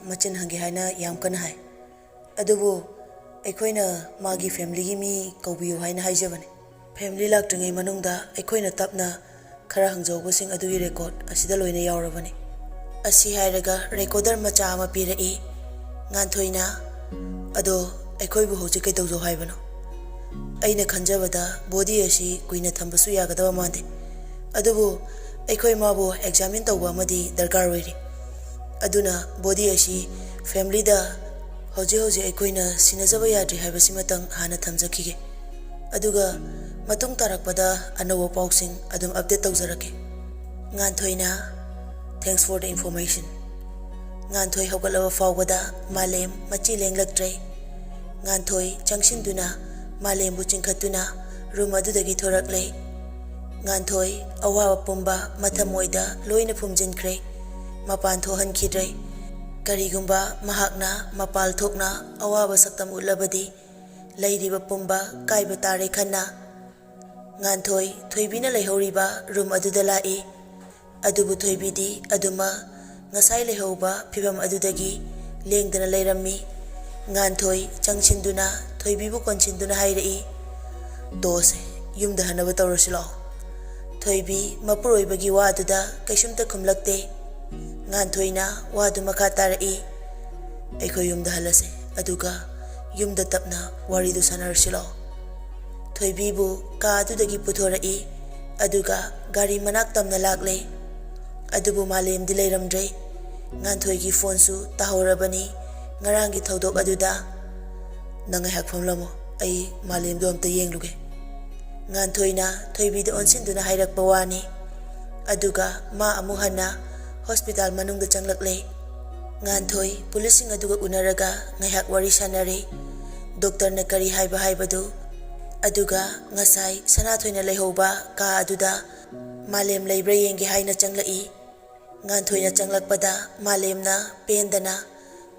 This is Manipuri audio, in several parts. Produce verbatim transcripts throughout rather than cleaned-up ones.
ꯃꯆꯤꯟ ꯍꯪꯒꯦ ꯍꯥꯏꯅ ꯌꯥꯝ ꯀꯟꯅ ꯍꯥꯏ꯫ ꯑꯗꯨꯕꯨ ꯑꯩꯈꯣꯏꯅ ꯃꯥꯒꯤ ꯐꯦꯃꯤꯂꯤꯒꯤ ꯃꯤ ꯀꯧꯕꯤꯌꯨ ꯍꯥꯏꯅ ꯍꯥꯏꯖꯕꯅꯤ꯫ ꯐꯦꯃꯤꯂꯤ ꯂꯥꯛꯇ꯭ꯔꯤꯉꯩ ꯃꯅꯨꯡꯗ ꯑꯩꯈꯣꯏꯅ ꯇꯞꯅ ꯈꯔ ꯍꯪꯖꯍꯧꯕꯁꯤꯡ ꯑꯗꯨꯒꯤ ꯔꯦꯀꯣꯔꯗ ꯑꯁꯤꯗ ꯂꯣꯏꯅ ꯌꯥꯎꯔꯕꯅꯤ꯫ ꯑꯁꯤ ꯍꯥꯏꯔꯒ ꯔꯦꯀꯣꯔꯗꯔ ꯃꯆꯥ ꯑꯃ ꯄꯤꯔꯛꯏ꯫ ꯉꯥꯟꯊꯣꯏꯅ, "ꯑꯗꯣ ꯑꯩꯈꯣꯏꯕꯨ ꯍꯧꯖꯤꯛ ꯀꯩꯗꯧꯖꯧ ꯍꯥꯏꯕꯅꯣ? ꯑꯩꯅ ꯈꯟꯖꯕꯗ ꯕꯣꯗꯤ ꯑꯁꯤ ꯀꯨꯏꯅ ꯊꯝꯕꯁꯨ ꯌꯥꯒꯗꯕ ꯃꯥꯟꯗꯦ꯫ ꯑꯗꯨꯕꯨ ꯑꯩꯈꯣꯏ ꯃꯥꯕꯨ ꯑꯦꯛꯖꯥꯃꯤꯟ ꯇꯧꯕ ꯑꯃꯗꯤ ꯗꯔꯀꯥꯔ ꯑꯣꯏꯔꯤ꯫ ꯑꯗꯨꯅ ꯕꯣꯗꯤ ꯑꯁꯤ ꯐꯦꯃꯤꯂꯤꯗ ꯍꯧꯖꯤꯛ ꯍꯧꯖꯤꯛ ꯑꯩꯈꯣꯏꯅ ꯁꯤꯟꯅꯖꯕ ꯌꯥꯗ꯭ꯔꯤ ꯍꯥꯏꯕꯁꯤꯃꯇꯪ ꯍꯥꯟꯅ ꯊꯝꯖꯈꯤꯒꯦ꯫ ꯑꯗꯨꯒ ꯃꯇꯨꯡ ꯇꯥꯔꯛꯄꯗ ꯑꯅꯧꯕ ꯄꯥꯎꯁꯤꯡ ꯑꯗꯨꯝ ꯑꯞꯗꯦꯠ ꯇꯧꯖꯔꯛꯀꯦ꯫" ꯉꯥꯟꯊꯣꯏꯅ, "Thanks for the information꯫" ꯉꯥꯟꯊꯣꯏ ꯍꯧꯒꯠꯂꯕ ꯐꯥꯎꯕꯗ ꯃꯥꯂꯦꯝ ꯃꯆꯤ ꯂꯦꯡꯂꯛꯇ꯭ꯔꯦ꯫ ꯉꯥꯟꯊꯣꯏ ꯆꯪꯁꯤꯟꯗꯨꯅ ꯃꯥꯂꯦꯝꯕꯨ ꯆꯤꯡꯈꯠꯇꯨꯅ ꯔꯨꯝ ꯑꯗꯨꯗꯒꯤ ꯊꯣꯔꯛꯂꯦ꯫ ꯉꯥꯟꯊꯣꯏ ꯑꯋꯥꯕ ꯄꯨꯝꯕ ꯃꯊꯃꯣꯏꯗ ꯂꯣꯏꯅ ꯐꯨꯝꯖꯤꯟꯈ꯭ꯔꯦ꯫ ꯃꯄꯥꯟ ꯊꯣꯛꯍꯟꯈꯤꯗ꯭ꯔꯦ꯫ ꯀꯔꯤꯒꯨꯝꯕ ꯃꯍꯥꯛꯅ ꯃꯄꯥꯜ ꯊꯣꯛꯅ ꯑꯋꯥꯕ ꯁꯛꯇꯝ ꯎꯠꯂꯕꯗꯤ ꯂꯩꯔꯤꯕ ꯄꯨꯝꯕ ꯀꯥꯏꯕ ꯇꯥꯔꯦ ꯈꯟꯅ ꯉꯥꯟꯊꯣꯏ ꯊꯣꯏꯕꯤꯅ ꯂꯩꯍꯧꯔꯤꯕ ꯔꯨꯝ ꯑꯗꯨꯗ ꯂꯥꯛꯏ꯫ ꯑꯗꯨꯕꯨ ꯊꯣꯏꯕꯤꯗꯤ ꯑꯗꯨꯃꯛ ꯉꯁꯥꯏ ꯂꯩꯍꯧꯕ ꯐꯤꯚꯝ ꯑꯗꯨꯗꯒꯤ ꯂꯦꯡꯗꯅ ꯂꯩꯔꯝꯃꯤ꯫ ꯉꯥꯟꯊꯣꯏ ꯆꯪꯁꯤꯟꯗꯨꯅ ꯊꯣꯏꯕꯤꯕꯨ ꯀꯣꯟꯁꯤꯟꯗꯨꯅ ꯍꯥꯏꯔꯛꯏ, "ꯇꯣꯛꯑꯁꯦ, ꯌꯨꯝꯗ ꯍꯟꯅꯕ ꯇꯧꯔꯁꯤ ꯂꯥꯛꯑꯣ꯫" ꯊꯣꯏꯕꯤ ꯃꯄꯨꯔꯣꯏꯕꯒꯤ ꯋꯥꯗꯨꯗ ꯀꯩꯁꯨꯝꯇ ꯈꯨꯝꯂꯛꯇꯦ꯫ ꯉꯥꯟꯊꯣꯏꯅ ꯋꯥꯗꯨ ꯃꯈꯥ ꯇꯥꯔꯛꯏ, "ꯑꯩꯈꯣꯏ ꯌꯨꯝꯗ ꯍꯜꯂꯁꯦ, ꯑꯗꯨꯒ ꯌꯨꯝꯗ ꯇꯞꯅ ꯋꯥꯔꯤꯗꯨ ꯁꯥꯟꯅꯔꯁꯤ ꯂꯥꯛꯑꯣ꯫" ꯊꯣꯏꯕꯤꯕꯨ ꯀꯥ ꯑꯗꯨꯗꯒꯤ ꯄꯨꯊꯣꯔꯛꯏ, ꯑꯗꯨꯒ ꯒꯥꯔꯤ ꯃꯅꯥꯛ ꯇꯝꯅ ꯂꯥꯛꯂꯦ꯫ ꯑꯗꯨꯕꯨ ꯃꯥꯂꯦꯝꯗꯤ ꯂꯩꯔꯝꯗ꯭ꯔꯦ꯫ ꯉꯥꯟꯊꯣꯏꯒꯤ ꯐꯣꯟꯁꯨ ꯇꯥꯍꯧꯔꯕꯅꯤ ꯉꯔꯥꯡꯒꯤ ꯊꯧꯗꯣꯛ ꯑꯗꯨꯗ꯫ "ꯅꯪ ꯉꯥꯏꯍꯥꯛ ꯐꯝꯂꯝꯃꯣ, ꯑꯩ ꯃꯥꯂꯦꯝꯗꯣ ꯑꯝꯇ ꯌꯦꯡꯂꯨꯒꯦ꯫" ꯉꯥꯟꯊꯣꯏꯅ ꯊꯣꯏꯕꯤꯗ ꯑꯣꯟꯁꯤꯟꯗꯨꯅ ꯍꯥꯏꯔꯛꯄ ꯋꯥꯅꯤ꯫ ꯑꯗꯨꯒ ꯃꯥ ꯑꯃꯨꯛ ꯍꯟꯅ ꯍꯣꯁꯄꯤꯇꯥꯜ ꯃꯅꯨꯡꯗ ꯆꯪꯂꯛꯂꯦ꯫ ꯉꯥꯟꯊꯣꯏ ꯄꯨꯂꯤꯁꯁꯤꯡ ꯑꯗꯨꯒ ꯎꯅꯔꯒ ꯉꯥꯏꯍꯥꯛ ꯋꯥꯔꯤ ꯁꯥꯟꯅꯔꯦ꯫ ꯗꯣꯛꯇꯔꯅ ꯀꯔꯤ ꯍꯥꯏꯕ ꯍꯥꯏꯕꯗꯨ꯫ ꯑꯗꯨꯒ ꯉꯁꯥꯏ ꯁꯅꯥꯊꯣꯏꯅ ꯂꯩꯍꯧꯕ ꯀꯥ ꯑꯗꯨꯗ ꯃꯥꯂꯦꯝ ꯂꯩꯕ꯭ꯔꯥ ꯌꯦꯡꯒꯦ ꯍꯥꯏꯅ ꯆꯪꯂꯛꯏ꯫ ꯉꯥꯟꯊꯣꯏꯅ ꯆꯪꯂꯛꯄꯗ ꯃꯥꯂꯦꯝꯅ ꯄꯦꯟꯗꯅ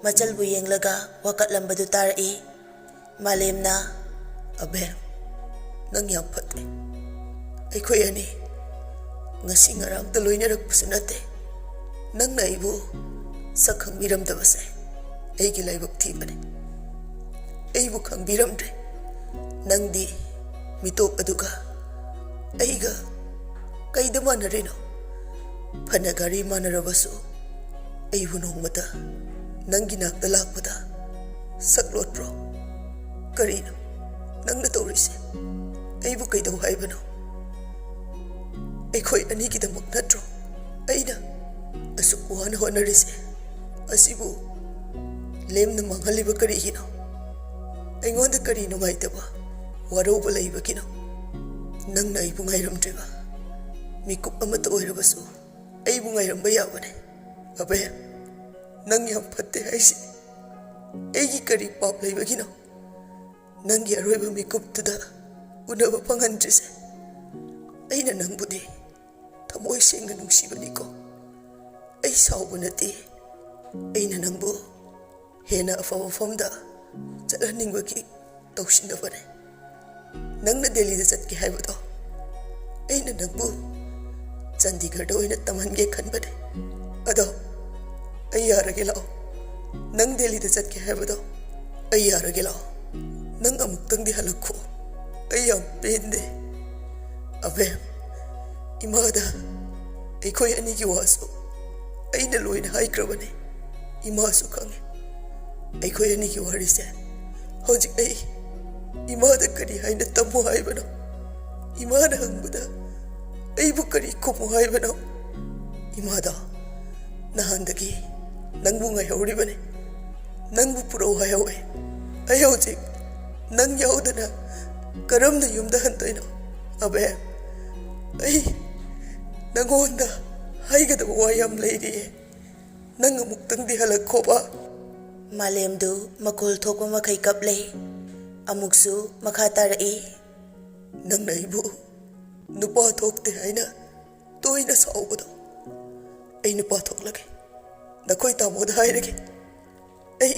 ꯃꯆꯜꯕꯨ ꯌꯦꯡꯂꯒ ꯋꯥꯀꯠꯂꯝꯕꯗꯨ ꯇꯥꯔꯛꯏ꯫ ꯃꯥꯂꯦꯝꯅ, "ꯑꯕꯦꯝ, ꯅꯪ ꯌꯥꯝ ꯐꯠꯇꯦ꯫ ꯑꯩꯈꯣꯏ ꯑꯅꯤ ꯉꯁꯤ ꯉꯔꯥꯡꯇ ꯂꯣꯏꯅꯔꯛꯄꯁꯨ ꯅꯠꯇꯦ꯫ ꯅꯪꯅ ꯑꯩꯕꯨ ꯁꯛ ꯈꯪꯕꯤꯔꯝꯗꯕꯁꯦ ꯑꯩꯒꯤ ꯂꯥꯏꯕꯛ ꯊꯤꯕꯅꯦ꯫ ꯑꯩꯕꯨ ꯈꯪꯕꯤꯔꯝꯗ꯭ꯔꯦ꯫ ꯅꯪꯗꯤ ꯃꯤꯇꯣꯞ ꯑꯗꯨꯒ ꯑꯩꯒ ꯀꯩꯗ ꯃꯥꯟꯅꯔꯤꯅꯣ? ꯐꯅ ꯒꯥꯔꯤ ꯃꯥꯟꯅꯔꯕꯁꯨ ꯑꯩꯕꯨ ꯅꯣꯡꯃꯇ ꯅꯪꯒꯤ ꯅꯥꯛꯇ ꯂꯥꯛꯄꯗ ꯁꯛ ꯂꯣꯠꯄ꯭ꯔꯣ? ꯀꯔꯤꯅꯣ ꯅꯪꯅ ꯇꯧꯔꯤꯁꯦ? ꯑꯩꯕꯨ ꯀꯩꯗꯧ ꯍꯥꯏꯕꯅꯣ? ꯑꯩꯈꯣꯏ ꯑꯅꯤꯒꯤꯗꯃꯛ ꯅꯠꯇ꯭ꯔꯣ ꯑꯩꯅ ꯑꯁꯨꯛ ꯋꯥꯅ ꯍꯣꯠꯅꯔꯤꯁꯦ? ꯑꯁꯤꯕꯨ ꯂꯦꯝꯅ ꯃꯥꯡꯍꯜꯂꯤꯕ ꯀꯔꯤꯒꯤꯅꯣ? ꯑꯩꯉꯣꯟꯗ ꯀꯔꯤ ꯅꯨꯡꯉꯥꯏꯇꯕ, ꯋꯥꯔꯧꯕ ꯂꯩꯕꯒꯤꯅꯣ? ꯅꯪꯅ ꯑꯩꯕꯨ ꯉꯥꯏꯔꯝꯗ꯭ꯔꯤꯕ ꯃꯤꯀꯨꯞ ꯑꯃꯠꯇ ꯑꯣꯏꯔꯕꯁꯨ ꯑꯩꯕꯨ ꯉꯥꯏꯔꯝꯕ ꯌꯥꯕꯅꯦ꯫ ꯑꯕꯦ, ꯅꯪ ꯌꯥꯝ ꯐꯠꯇꯦ ꯍꯥꯏꯁꯤ ꯑꯩꯒꯤ ꯀꯔꯤ ꯄꯥꯞ ꯂꯩꯕꯒꯤꯅꯣ? ꯅꯪꯒꯤ ꯑꯔꯣꯏꯕ ꯃꯤꯀꯨꯞꯇꯨꯗ ꯎꯅꯕ ꯐꯪꯍꯟꯗ꯭ꯔꯤꯁꯦ꯫ ꯑꯩꯅ ꯅꯪꯕꯨꯗꯤ ꯊꯃꯣꯏ ꯁꯦꯡꯅ ꯅꯨꯡꯁꯤꯕꯅꯤꯀꯣ꯫ ꯑꯩ ꯁꯥꯎꯕ ꯅꯠꯇꯦ꯫ ꯑꯩꯅ ꯅꯪꯕꯨ ꯍꯦꯟꯅ ꯑꯐꯕ ꯃꯐꯝꯗ ꯆꯠꯍꯟꯅꯤꯡꯕꯒꯤ ꯇꯧꯁꯤꯟꯅꯕꯅꯦ꯫ ꯅꯪꯅ ꯗꯦꯜꯂꯤꯗ ꯆꯠꯀꯦ ꯍꯥꯏꯕꯗꯣ ꯑꯩꯅ ꯅꯪꯕꯨ ꯆꯥꯟꯗꯤꯒꯔꯗ ꯑꯣꯏꯅ ꯇꯝꯍꯟꯒꯦ ꯈꯟꯕꯅꯦ꯫ ꯑꯗꯣ ꯑꯩ ꯌꯥꯔꯒꯦ ꯂꯥꯛꯑꯣ꯫ ꯅꯪ ꯗꯦꯜꯂꯤꯗ ꯆꯠꯀꯦ ꯍꯥꯏꯕꯗꯣ ꯑꯩ ꯌꯥꯔꯒꯦ ꯂꯥꯛꯑꯣ꯫ ꯅꯪ ꯑꯃꯨꯛꯇꯪꯗꯤ ꯍꯜꯂꯛꯈꯣ꯫ ꯑꯩ ꯌꯥꯝ ꯄꯦꯟꯗꯦ꯫ ꯑꯕꯦꯝ, ꯏꯃꯥꯗ ꯑꯩꯈꯣꯏ ꯑꯅꯤꯒꯤ ꯋꯥꯁꯨ ꯑꯩꯅ ꯂꯣꯏꯅ ꯍꯥꯏꯈ꯭ꯔꯕꯅꯦ꯫ ꯏꯃꯥꯁꯨ ꯈꯪꯉꯦ꯫ ꯑꯩꯈꯣꯏ ꯑꯅꯤꯒꯤ ꯋꯥꯔꯤꯁꯦ ꯍꯧꯖꯤꯛ ꯑꯩ ꯏꯃꯥꯗ ꯀꯔꯤ ꯍꯥꯏꯅ ꯇꯝꯃꯨ ꯍꯥꯏꯕꯅꯣ? ꯏꯃꯥꯅ ꯍꯪꯕꯗ ꯑꯩꯕꯨ ꯀꯔꯤ ꯈꯨꯝꯃꯨ ꯍꯥꯏꯕꯅꯣ? ꯏꯃꯥꯗꯣ ꯅꯍꯥꯟꯗꯒꯤ ꯅꯪꯕꯨ ꯉꯥꯏꯍꯧꯔꯤꯕꯅꯤ꯫ ꯅꯪꯕꯨ ꯄꯨꯔꯛꯎ ꯍꯥꯏꯍꯧꯋꯦ꯫ ꯑꯩ ꯍꯧꯖꯤꯛ ꯅꯪ ꯌꯥꯎꯗꯅ ꯀꯔꯝꯅ ꯌꯨꯝꯗ ꯍꯟꯗꯣꯏꯅꯣ? ꯑꯕꯦ, ꯑꯩ ꯅꯪꯉꯣꯟꯗ ꯍꯥꯏꯒꯗꯕ ꯋꯥ ꯌꯥꯝ ꯂꯩꯔꯤꯌꯦ꯫ ꯅꯪ ꯑꯃꯨꯛꯇꯪꯗꯤ ꯍꯜꯂꯛꯈꯣꯕ꯫ ꯃꯥꯂꯦꯝꯗꯨ ꯃꯈꯣꯜ ꯊꯣꯛꯄ ꯃꯈꯩ ꯀꯞꯂꯦ꯫ ꯑꯃꯨꯛꯁꯨ ꯃꯈꯥ ꯇꯥꯔꯛꯏ꯫ ꯅꯪꯅ ꯑꯩꯕꯨ ꯅꯨꯄꯥ ꯊꯣꯛꯇꯦ ꯍꯥꯏꯅ ꯇꯣꯏꯅ ꯁꯥꯎꯕꯗꯣ꯫ ꯑꯩ ꯅꯨꯄꯥ ꯊꯣꯛꯂꯒꯦ꯫ ꯅꯈꯣꯏ ꯇꯥꯃꯣꯗ ꯍꯥꯏꯔꯒꯦ꯫ ꯑꯩ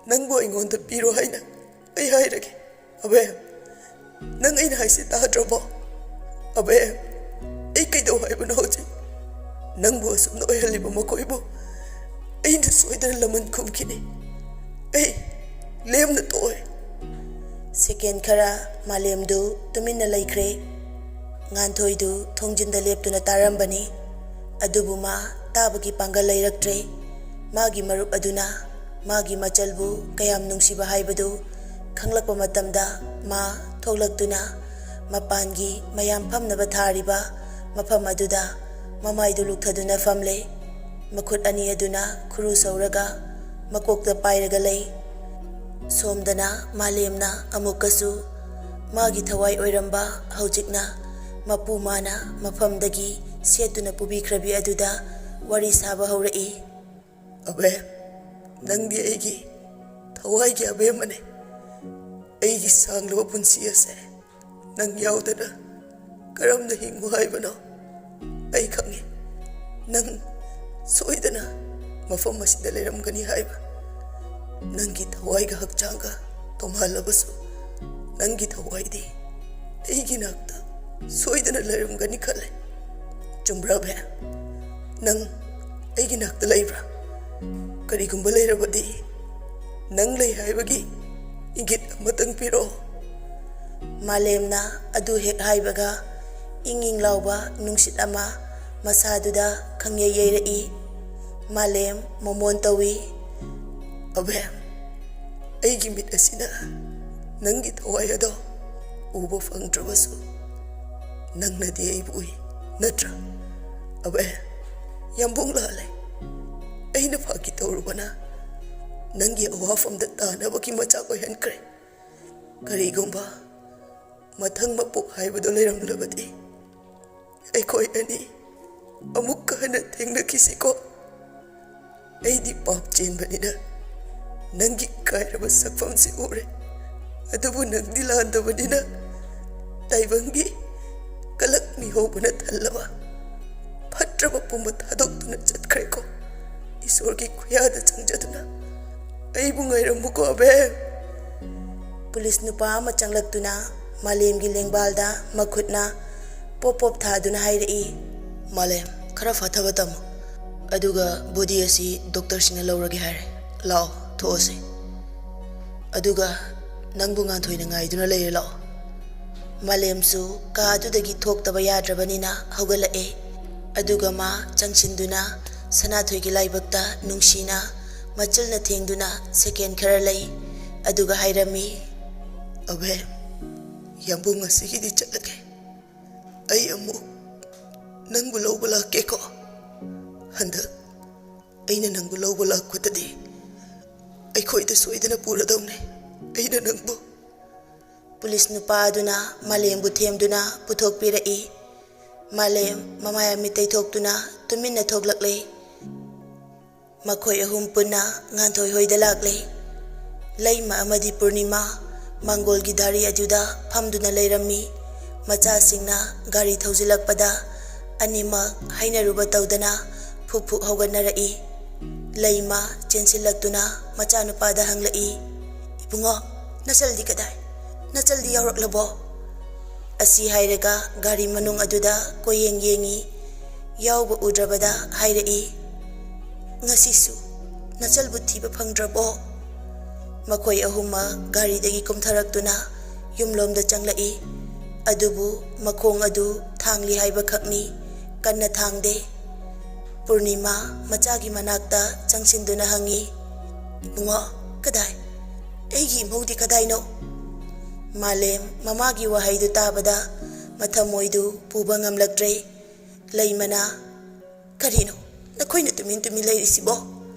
ꯅꯪꯕꯨ ꯑꯩꯉꯣꯟꯗ ꯄꯤꯔꯣ ꯍꯥꯏꯅ ꯑꯩ ꯍꯥꯏꯔꯒꯦ꯫ ꯑꯕꯦ, ꯅꯪ ꯑꯩꯅ ꯍꯥꯏꯁꯤ ꯇꯥꯗ꯭ꯔꯕꯣ? ꯑꯕꯦ, ꯑꯩ ꯀꯩꯗꯧ ꯍꯥꯏꯕꯅꯣ ꯍꯧꯖꯤꯛ? ꯅꯪꯕꯨ ꯑꯁꯨꯝꯅ ꯑꯣꯏꯍꯜꯂꯤꯕ ꯃꯈꯣꯏꯕꯨ ꯑꯩꯅ ꯁꯣꯏꯗꯅ ꯂꯃꯟ ꯈꯨꯝꯈꯤꯅꯤ꯫ ꯑꯩ ꯂꯦꯝꯅ ꯇꯣꯛꯑꯣꯏ꯫ ꯁꯦꯀꯦꯟ ꯈꯔ ꯃꯥꯂꯦꯝꯗꯨ ꯇꯨꯃꯤꯟꯅ ꯂꯩꯈ꯭ꯔꯦ꯫ ꯉꯥꯟꯊꯣꯏꯗꯨ ꯊꯣꯡꯖꯤꯟꯗ ꯂꯦꯞꯇꯨꯅ ꯇꯥꯔꯝꯕꯅꯤ꯫ ꯑꯗꯨꯕꯨ ꯃꯥ ꯇꯥꯕꯒꯤ ꯄꯥꯡꯒꯜ ꯂꯩꯔꯛꯇ꯭ꯔꯦ꯫ ꯃꯥꯒꯤ ꯃꯔꯨꯞ ꯑꯗꯨꯅ ꯃꯥꯒꯤ ꯃꯆꯜꯕꯨ ꯀꯌꯥꯝ ꯅꯨꯡꯁꯤꯕ ꯍꯥꯏꯕꯗꯨ ꯈꯪꯂꯛꯄ ꯃꯇꯝꯗ, ꯃꯥ ꯊꯣꯛꯂꯛꯇꯨꯅ ꯃꯄꯥꯟꯒꯤ ꯃꯌꯥꯝ ꯐꯝꯅꯕ ꯊꯥꯔꯤꯕ ꯃꯐꯝ ꯑꯗꯨꯗ ꯃꯃꯥꯏꯗꯨ ꯂꯨꯛꯊꯗꯨꯅ ꯐꯝꯂꯦ꯫ ꯃꯈꯨꯠ ꯑꯅꯤ ꯑꯗꯨꯅ ꯈꯨꯔꯨ ꯁꯧꯔꯒ ꯃꯀꯣꯛꯇ ꯄꯥꯏꯔꯒ ꯂꯩ꯫ ꯁꯣꯝꯗꯅ ꯃꯥꯂꯦꯝꯅ ꯑꯃꯨꯛꯀꯁꯨ ꯃꯥꯒꯤ ꯊꯋꯥꯏ ꯑꯣꯏꯔꯝꯕ, ꯍꯧꯖꯤꯛꯅ ꯃꯄꯨ ꯃꯥꯅ ꯃꯐꯝꯗꯒꯤ ꯁꯦꯠꯇꯨꯅ ꯄꯨꯕꯤꯈ꯭ꯔꯕꯤ ꯑꯗꯨꯗ ꯋꯥꯔꯤ ꯁꯥꯕ ꯍꯧꯔꯛꯏ꯫ "ꯑꯕꯦꯝ, ꯅꯪꯗꯤ ꯑꯩꯒꯤ ꯊꯋꯥꯏꯒꯤ ꯑꯕꯦꯝꯃꯅꯦ꯫ ꯑꯩꯒꯤ ꯁꯥꯡꯂꯕ ꯄꯨꯟꯁꯤ ꯑꯁꯦ ꯅꯪ ꯌꯥꯎꯗꯅ ꯀꯔꯝꯅ ꯍꯤꯡꯉꯨ ꯍꯥꯏꯕꯅꯣ? ꯑꯩ ꯈꯪꯉꯤ, ꯅꯪ ꯁꯣꯏꯗꯅ ꯃꯐꯝ ꯑꯁꯤꯗ ꯂꯩꯔꯝꯒꯅꯤ ꯍꯥꯏꯕ꯫ ꯅꯪꯒꯤ ꯊꯋꯥꯏꯒ ꯍꯛꯆꯥꯡꯒ ꯇꯣꯉꯥꯜꯂꯕꯁꯨ, ꯅꯪꯒꯤ ꯊꯋꯥꯏꯗꯤ ꯑꯩꯒꯤ ꯅꯥꯛꯇ ꯁꯣꯏꯗꯅ ꯂꯩꯔꯝꯒꯅꯤ ꯈꯜꯂꯦ꯫ ꯆꯨꯝꯕ꯭ꯔꯥ, ꯕꯦꯝ? ꯅꯪ ꯑꯩꯒꯤ ꯅꯥꯛꯇ ꯂꯩꯕ꯭ꯔꯥ? ꯀꯔꯤꯒꯨꯝꯕ ꯂꯩꯔꯕꯗꯤ, ꯅꯪ ꯂꯩ ꯍꯥꯏꯕꯒꯤ ꯏꯪꯒꯤꯠ ꯑꯃꯇꯪ ꯄꯤꯔꯛꯑꯣ꯫" ꯃꯥꯂꯦꯝꯅ ꯑꯗꯨ ꯍꯦꯛ ꯍꯥꯏꯕꯒ, ꯏꯪ ꯏꯪ ꯂꯥꯎꯕ ꯅꯨꯡꯁꯤꯠ ꯑꯃ ꯃꯁꯥꯗꯨꯗ ꯈꯪꯌꯩ ꯌꯩꯔꯛꯏ꯫ ꯃꯥꯂꯦꯝ ꯃꯣꯃꯣꯟ ꯇꯧꯏ꯫ "ꯑꯕꯦꯝ, ꯑꯩꯒꯤ ꯃꯤꯠ ꯑꯁꯤꯅ ꯅꯪꯒꯤ ꯊꯋꯥꯏ ꯑꯗꯣ ꯎꯕ ꯐꯪꯗ꯭ꯔꯕꯁꯨ, ꯅꯪꯅꯗꯤ ꯑꯩꯕꯨ ꯎꯏ, ꯅꯠꯇ꯭ꯔꯥ? ꯑꯕꯦꯝ, ꯌꯥꯝꯕꯨꯡ ꯂꯥꯜꯂꯦ꯫ ꯑꯩꯅ ꯐꯥꯒꯤ ꯇꯧꯔꯨꯕꯅ ꯅꯪꯒꯤ ꯑꯋꯥꯐꯝꯗ ꯇꯥꯅꯕꯒꯤ ꯃꯆꯥꯛ ꯑꯣꯏꯍꯟꯈ꯭ꯔꯦ꯫ ꯀꯔꯤꯒꯨꯝꯕ ꯃꯊꯪ ꯃꯄꯣꯛ ꯍꯥꯏꯕꯗꯣ ꯂꯩꯔꯝꯂꯕꯗꯤ, ꯑꯩꯈꯣꯏ ꯑꯅꯤ ꯑꯃꯨꯛꯀ ꯍꯟꯅ ꯊꯦꯡꯅꯈꯤꯁꯤꯀꯣ꯫ ꯑꯩꯗꯤ ꯄꯥꯞ ꯆꯦꯟꯕꯅꯤꯅ ꯅꯪꯒꯤ ꯀꯥꯏꯔꯕ ꯁꯛꯐꯝꯁꯤ ꯎꯔꯦ, ꯑꯗꯨꯕꯨ ꯅꯪꯗꯤ ꯂꯥꯟꯗꯕꯅꯤꯅ ꯇꯥꯏꯕꯪꯒꯤ ꯀꯂꯛ ꯃꯤꯍꯧꯕꯅ ꯊꯜꯂꯕ ꯐꯠꯇ꯭ꯔꯕ ꯄꯨꯝꯕ ꯊꯥꯗꯣꯛꯇꯨꯅ ꯆꯠꯈ꯭ꯔꯦꯀꯣ꯫ ꯏꯁꯣꯔꯒꯤ ꯈꯨꯌꯥꯗ ꯆꯪꯖꯗꯨꯅ ꯑꯩꯕꯨ ꯉꯥꯏꯔꯝꯃꯨꯀꯣ, ꯑꯕꯦꯝ꯫" ꯄꯨꯂꯤꯁ ꯅꯨꯄꯥ ꯑꯃ ꯆꯪꯂꯛꯇꯨꯅ ꯃꯥꯂꯦꯝꯒꯤ ꯂꯦꯡꯕꯥꯜꯗ ꯃꯈꯨꯠꯅ ꯄꯣꯞ ꯄꯣꯞ ꯊꯥꯗꯨꯅ ꯍꯥꯏꯔꯛꯏ꯫ "ꯃꯥꯂꯦꯝ, ꯈꯔ ꯐꯊꯕ ꯇꯝꯃꯨ꯫ ꯑꯗꯨꯒ ꯕꯣꯗꯤ ꯑꯁꯤ ꯗꯣꯛꯇꯔꯁꯤꯡꯅ ꯂꯧꯔꯒꯦ ꯍꯥꯏꯔꯦ꯫ ꯂꯥꯛꯑꯣ, ꯊꯣꯛꯑꯁꯤ꯫ ꯑꯗꯨꯒ ꯅꯪꯕꯨ ꯉꯥꯟꯊꯣꯏꯅ ꯉꯥꯏꯗꯨꯅ ꯂꯩꯔꯦ, ꯂꯥꯛꯑꯣ꯫ ꯃꯥꯂꯦꯝꯁꯨ ꯀꯥ ꯑꯗꯨꯗꯒꯤ ꯊꯣꯛꯇꯕ ꯌꯥꯗ꯭ꯔꯕꯅꯤꯅ ꯍꯧꯒꯠꯂꯛꯑꯦ꯫ ꯑꯗꯨꯒ ꯃꯥ ꯆꯪꯁꯤꯟꯗꯨꯅ ꯁꯅꯥꯊꯣꯏꯒꯤ ꯂꯥꯏꯕꯛꯇ ꯅꯨꯡꯁꯤꯅ ꯃꯆꯤꯜꯅ ꯊꯦꯡꯗꯨꯅ ꯁꯦꯀꯦꯟ ꯈꯔ ꯂꯩ꯫ ꯑꯗꯨꯒ ꯍꯥꯏꯔꯝꯃꯤ, "ꯑꯕꯦꯝ, ꯌꯥꯝꯕꯨꯡ ꯉꯁꯤꯒꯤꯗꯤ ꯆꯠꯂꯒꯦ꯫ ꯑꯩ ꯑꯃꯨꯛ ꯅꯪꯕꯨ ꯂꯧꯕ ꯂꯥꯛꯀꯦꯀꯣ꯫ ꯍꯟꯗꯛ ꯑꯩꯅ ꯅꯪꯕꯨ ꯂꯧꯕ ꯂꯥꯛꯄꯗꯗꯤ ꯑꯩꯈꯣꯏꯗ ꯁꯣꯏꯗꯅ ꯄꯨꯔꯗꯧꯅꯦ ꯑꯩꯅ ꯅꯪꯕꯨ"꯫ ꯄꯨꯂꯤꯁ ꯅꯨꯄꯥ ꯑꯗꯨꯅ ꯃꯥꯂꯦꯝꯕꯨ ꯊꯦꯝꯗꯨꯅ ꯄꯨꯊꯣꯛꯄꯤꯔꯛꯏ꯫ ꯃꯥꯂꯦꯝ ꯃꯃꯥꯏ ꯃꯃꯤꯠ ꯇꯩꯊꯣꯛꯇꯨꯅ ꯇꯨꯃꯤꯟꯅ ꯊꯣꯛꯂꯛꯂꯦ꯫ ꯃꯈꯣꯏ ꯑꯍꯨꯝ ꯄꯨꯟꯅ ꯉꯥꯟꯊꯣꯏ ꯍꯣꯏꯗ ꯂꯥꯛꯂꯦ꯫ ꯂꯩꯃ ꯑꯃꯗꯤ ꯄꯨꯔꯅꯤꯃꯥ ꯃꯥꯡꯒꯣꯜꯒꯤ ꯗꯥꯔꯤ ꯑꯗꯨꯗ ꯐꯝꯗꯨꯅ ꯂꯩꯔꯝꯃꯤ꯫ ꯃꯆꯥꯁꯤꯡꯅ ꯒꯥꯔꯤ ꯊꯧꯖꯤꯜꯂꯛꯄꯗ ꯑꯅꯤꯃꯛ ꯍꯥꯏꯅꯔꯨꯕ ꯇꯧꯗꯅ ꯐꯨꯛ ꯐꯨꯛ ꯍꯧꯒꯠꯅꯔꯛꯏ꯫ ꯂꯩꯃ ꯆꯦꯟꯁꯤꯜꯂꯛꯇꯨꯅ ꯃꯆꯥꯅꯨꯄꯥꯗ ꯍꯪꯂꯛꯏ, "ꯏꯕꯨꯡꯉꯣ, ꯅꯆꯜꯗꯤ ꯀꯗꯥꯏ? ꯅꯆꯜꯗꯤ ꯌꯥꯎꯔꯛꯂꯕꯣ?" ꯑꯁꯤ ꯍꯥꯏꯔꯒ ꯒꯥꯔꯤ ꯃꯅꯨꯡ ꯑꯗꯨꯗ ꯀꯣꯏꯌꯦꯡ ꯌꯦꯡꯉꯤ꯫ ꯌꯥꯎꯕ ꯎꯗ꯭ꯔꯕꯗ ꯍꯥꯏꯔꯛꯏ, "ꯉꯁꯤꯁꯨ ꯅꯆꯜꯕꯨ ꯊꯤꯕ ꯐꯪꯗ꯭ꯔꯕꯣ?" ꯃꯈꯣꯏ ꯑꯍꯨꯝꯃꯛ ꯒꯥꯔꯤꯗꯒꯤ ꯀꯨꯝꯊꯔꯛꯇꯨꯅ ꯌꯨꯝꯂꯣꯝꯗ ꯆꯪꯂꯛꯏ꯫ ꯑꯗꯨꯕꯨ ꯃꯈꯣꯡ ꯑꯗꯨ ꯊꯥꯡꯂꯤ ꯍꯥꯏꯕꯈꯛꯅꯤ, ꯀꯟꯅ ꯊꯥꯡꯗꯦ꯫ ꯄꯨꯔꯅꯤꯃꯥ ꯃꯆꯥꯒꯤ ꯃꯅꯥꯛꯇ ꯆꯪꯁꯤꯟꯗꯨꯅ ꯍꯪꯉꯤ, "ꯏꯕꯨꯡꯉꯣ, ꯀꯗꯥꯏ? ꯑꯩꯒꯤ ꯏꯃꯧꯗꯤ ꯀꯗꯥꯏꯅꯣ?" ꯃꯥꯂꯦꯝ ꯃꯃꯥꯒꯤ ꯋꯥꯍꯩꯗꯨ ꯇꯥꯕꯗ ꯃꯊꯃꯣꯏꯗꯨ ꯄꯨꯕ ꯉꯝꯂꯛꯇ꯭ꯔꯦ꯫ ꯂꯩꯃꯅ, "ꯀꯔꯤꯅꯣ ꯅꯈꯣꯏꯅ ꯇꯨꯃꯤꯟ ꯇꯨꯃꯤꯟ ꯂꯩꯔꯤꯁꯤꯕꯣ?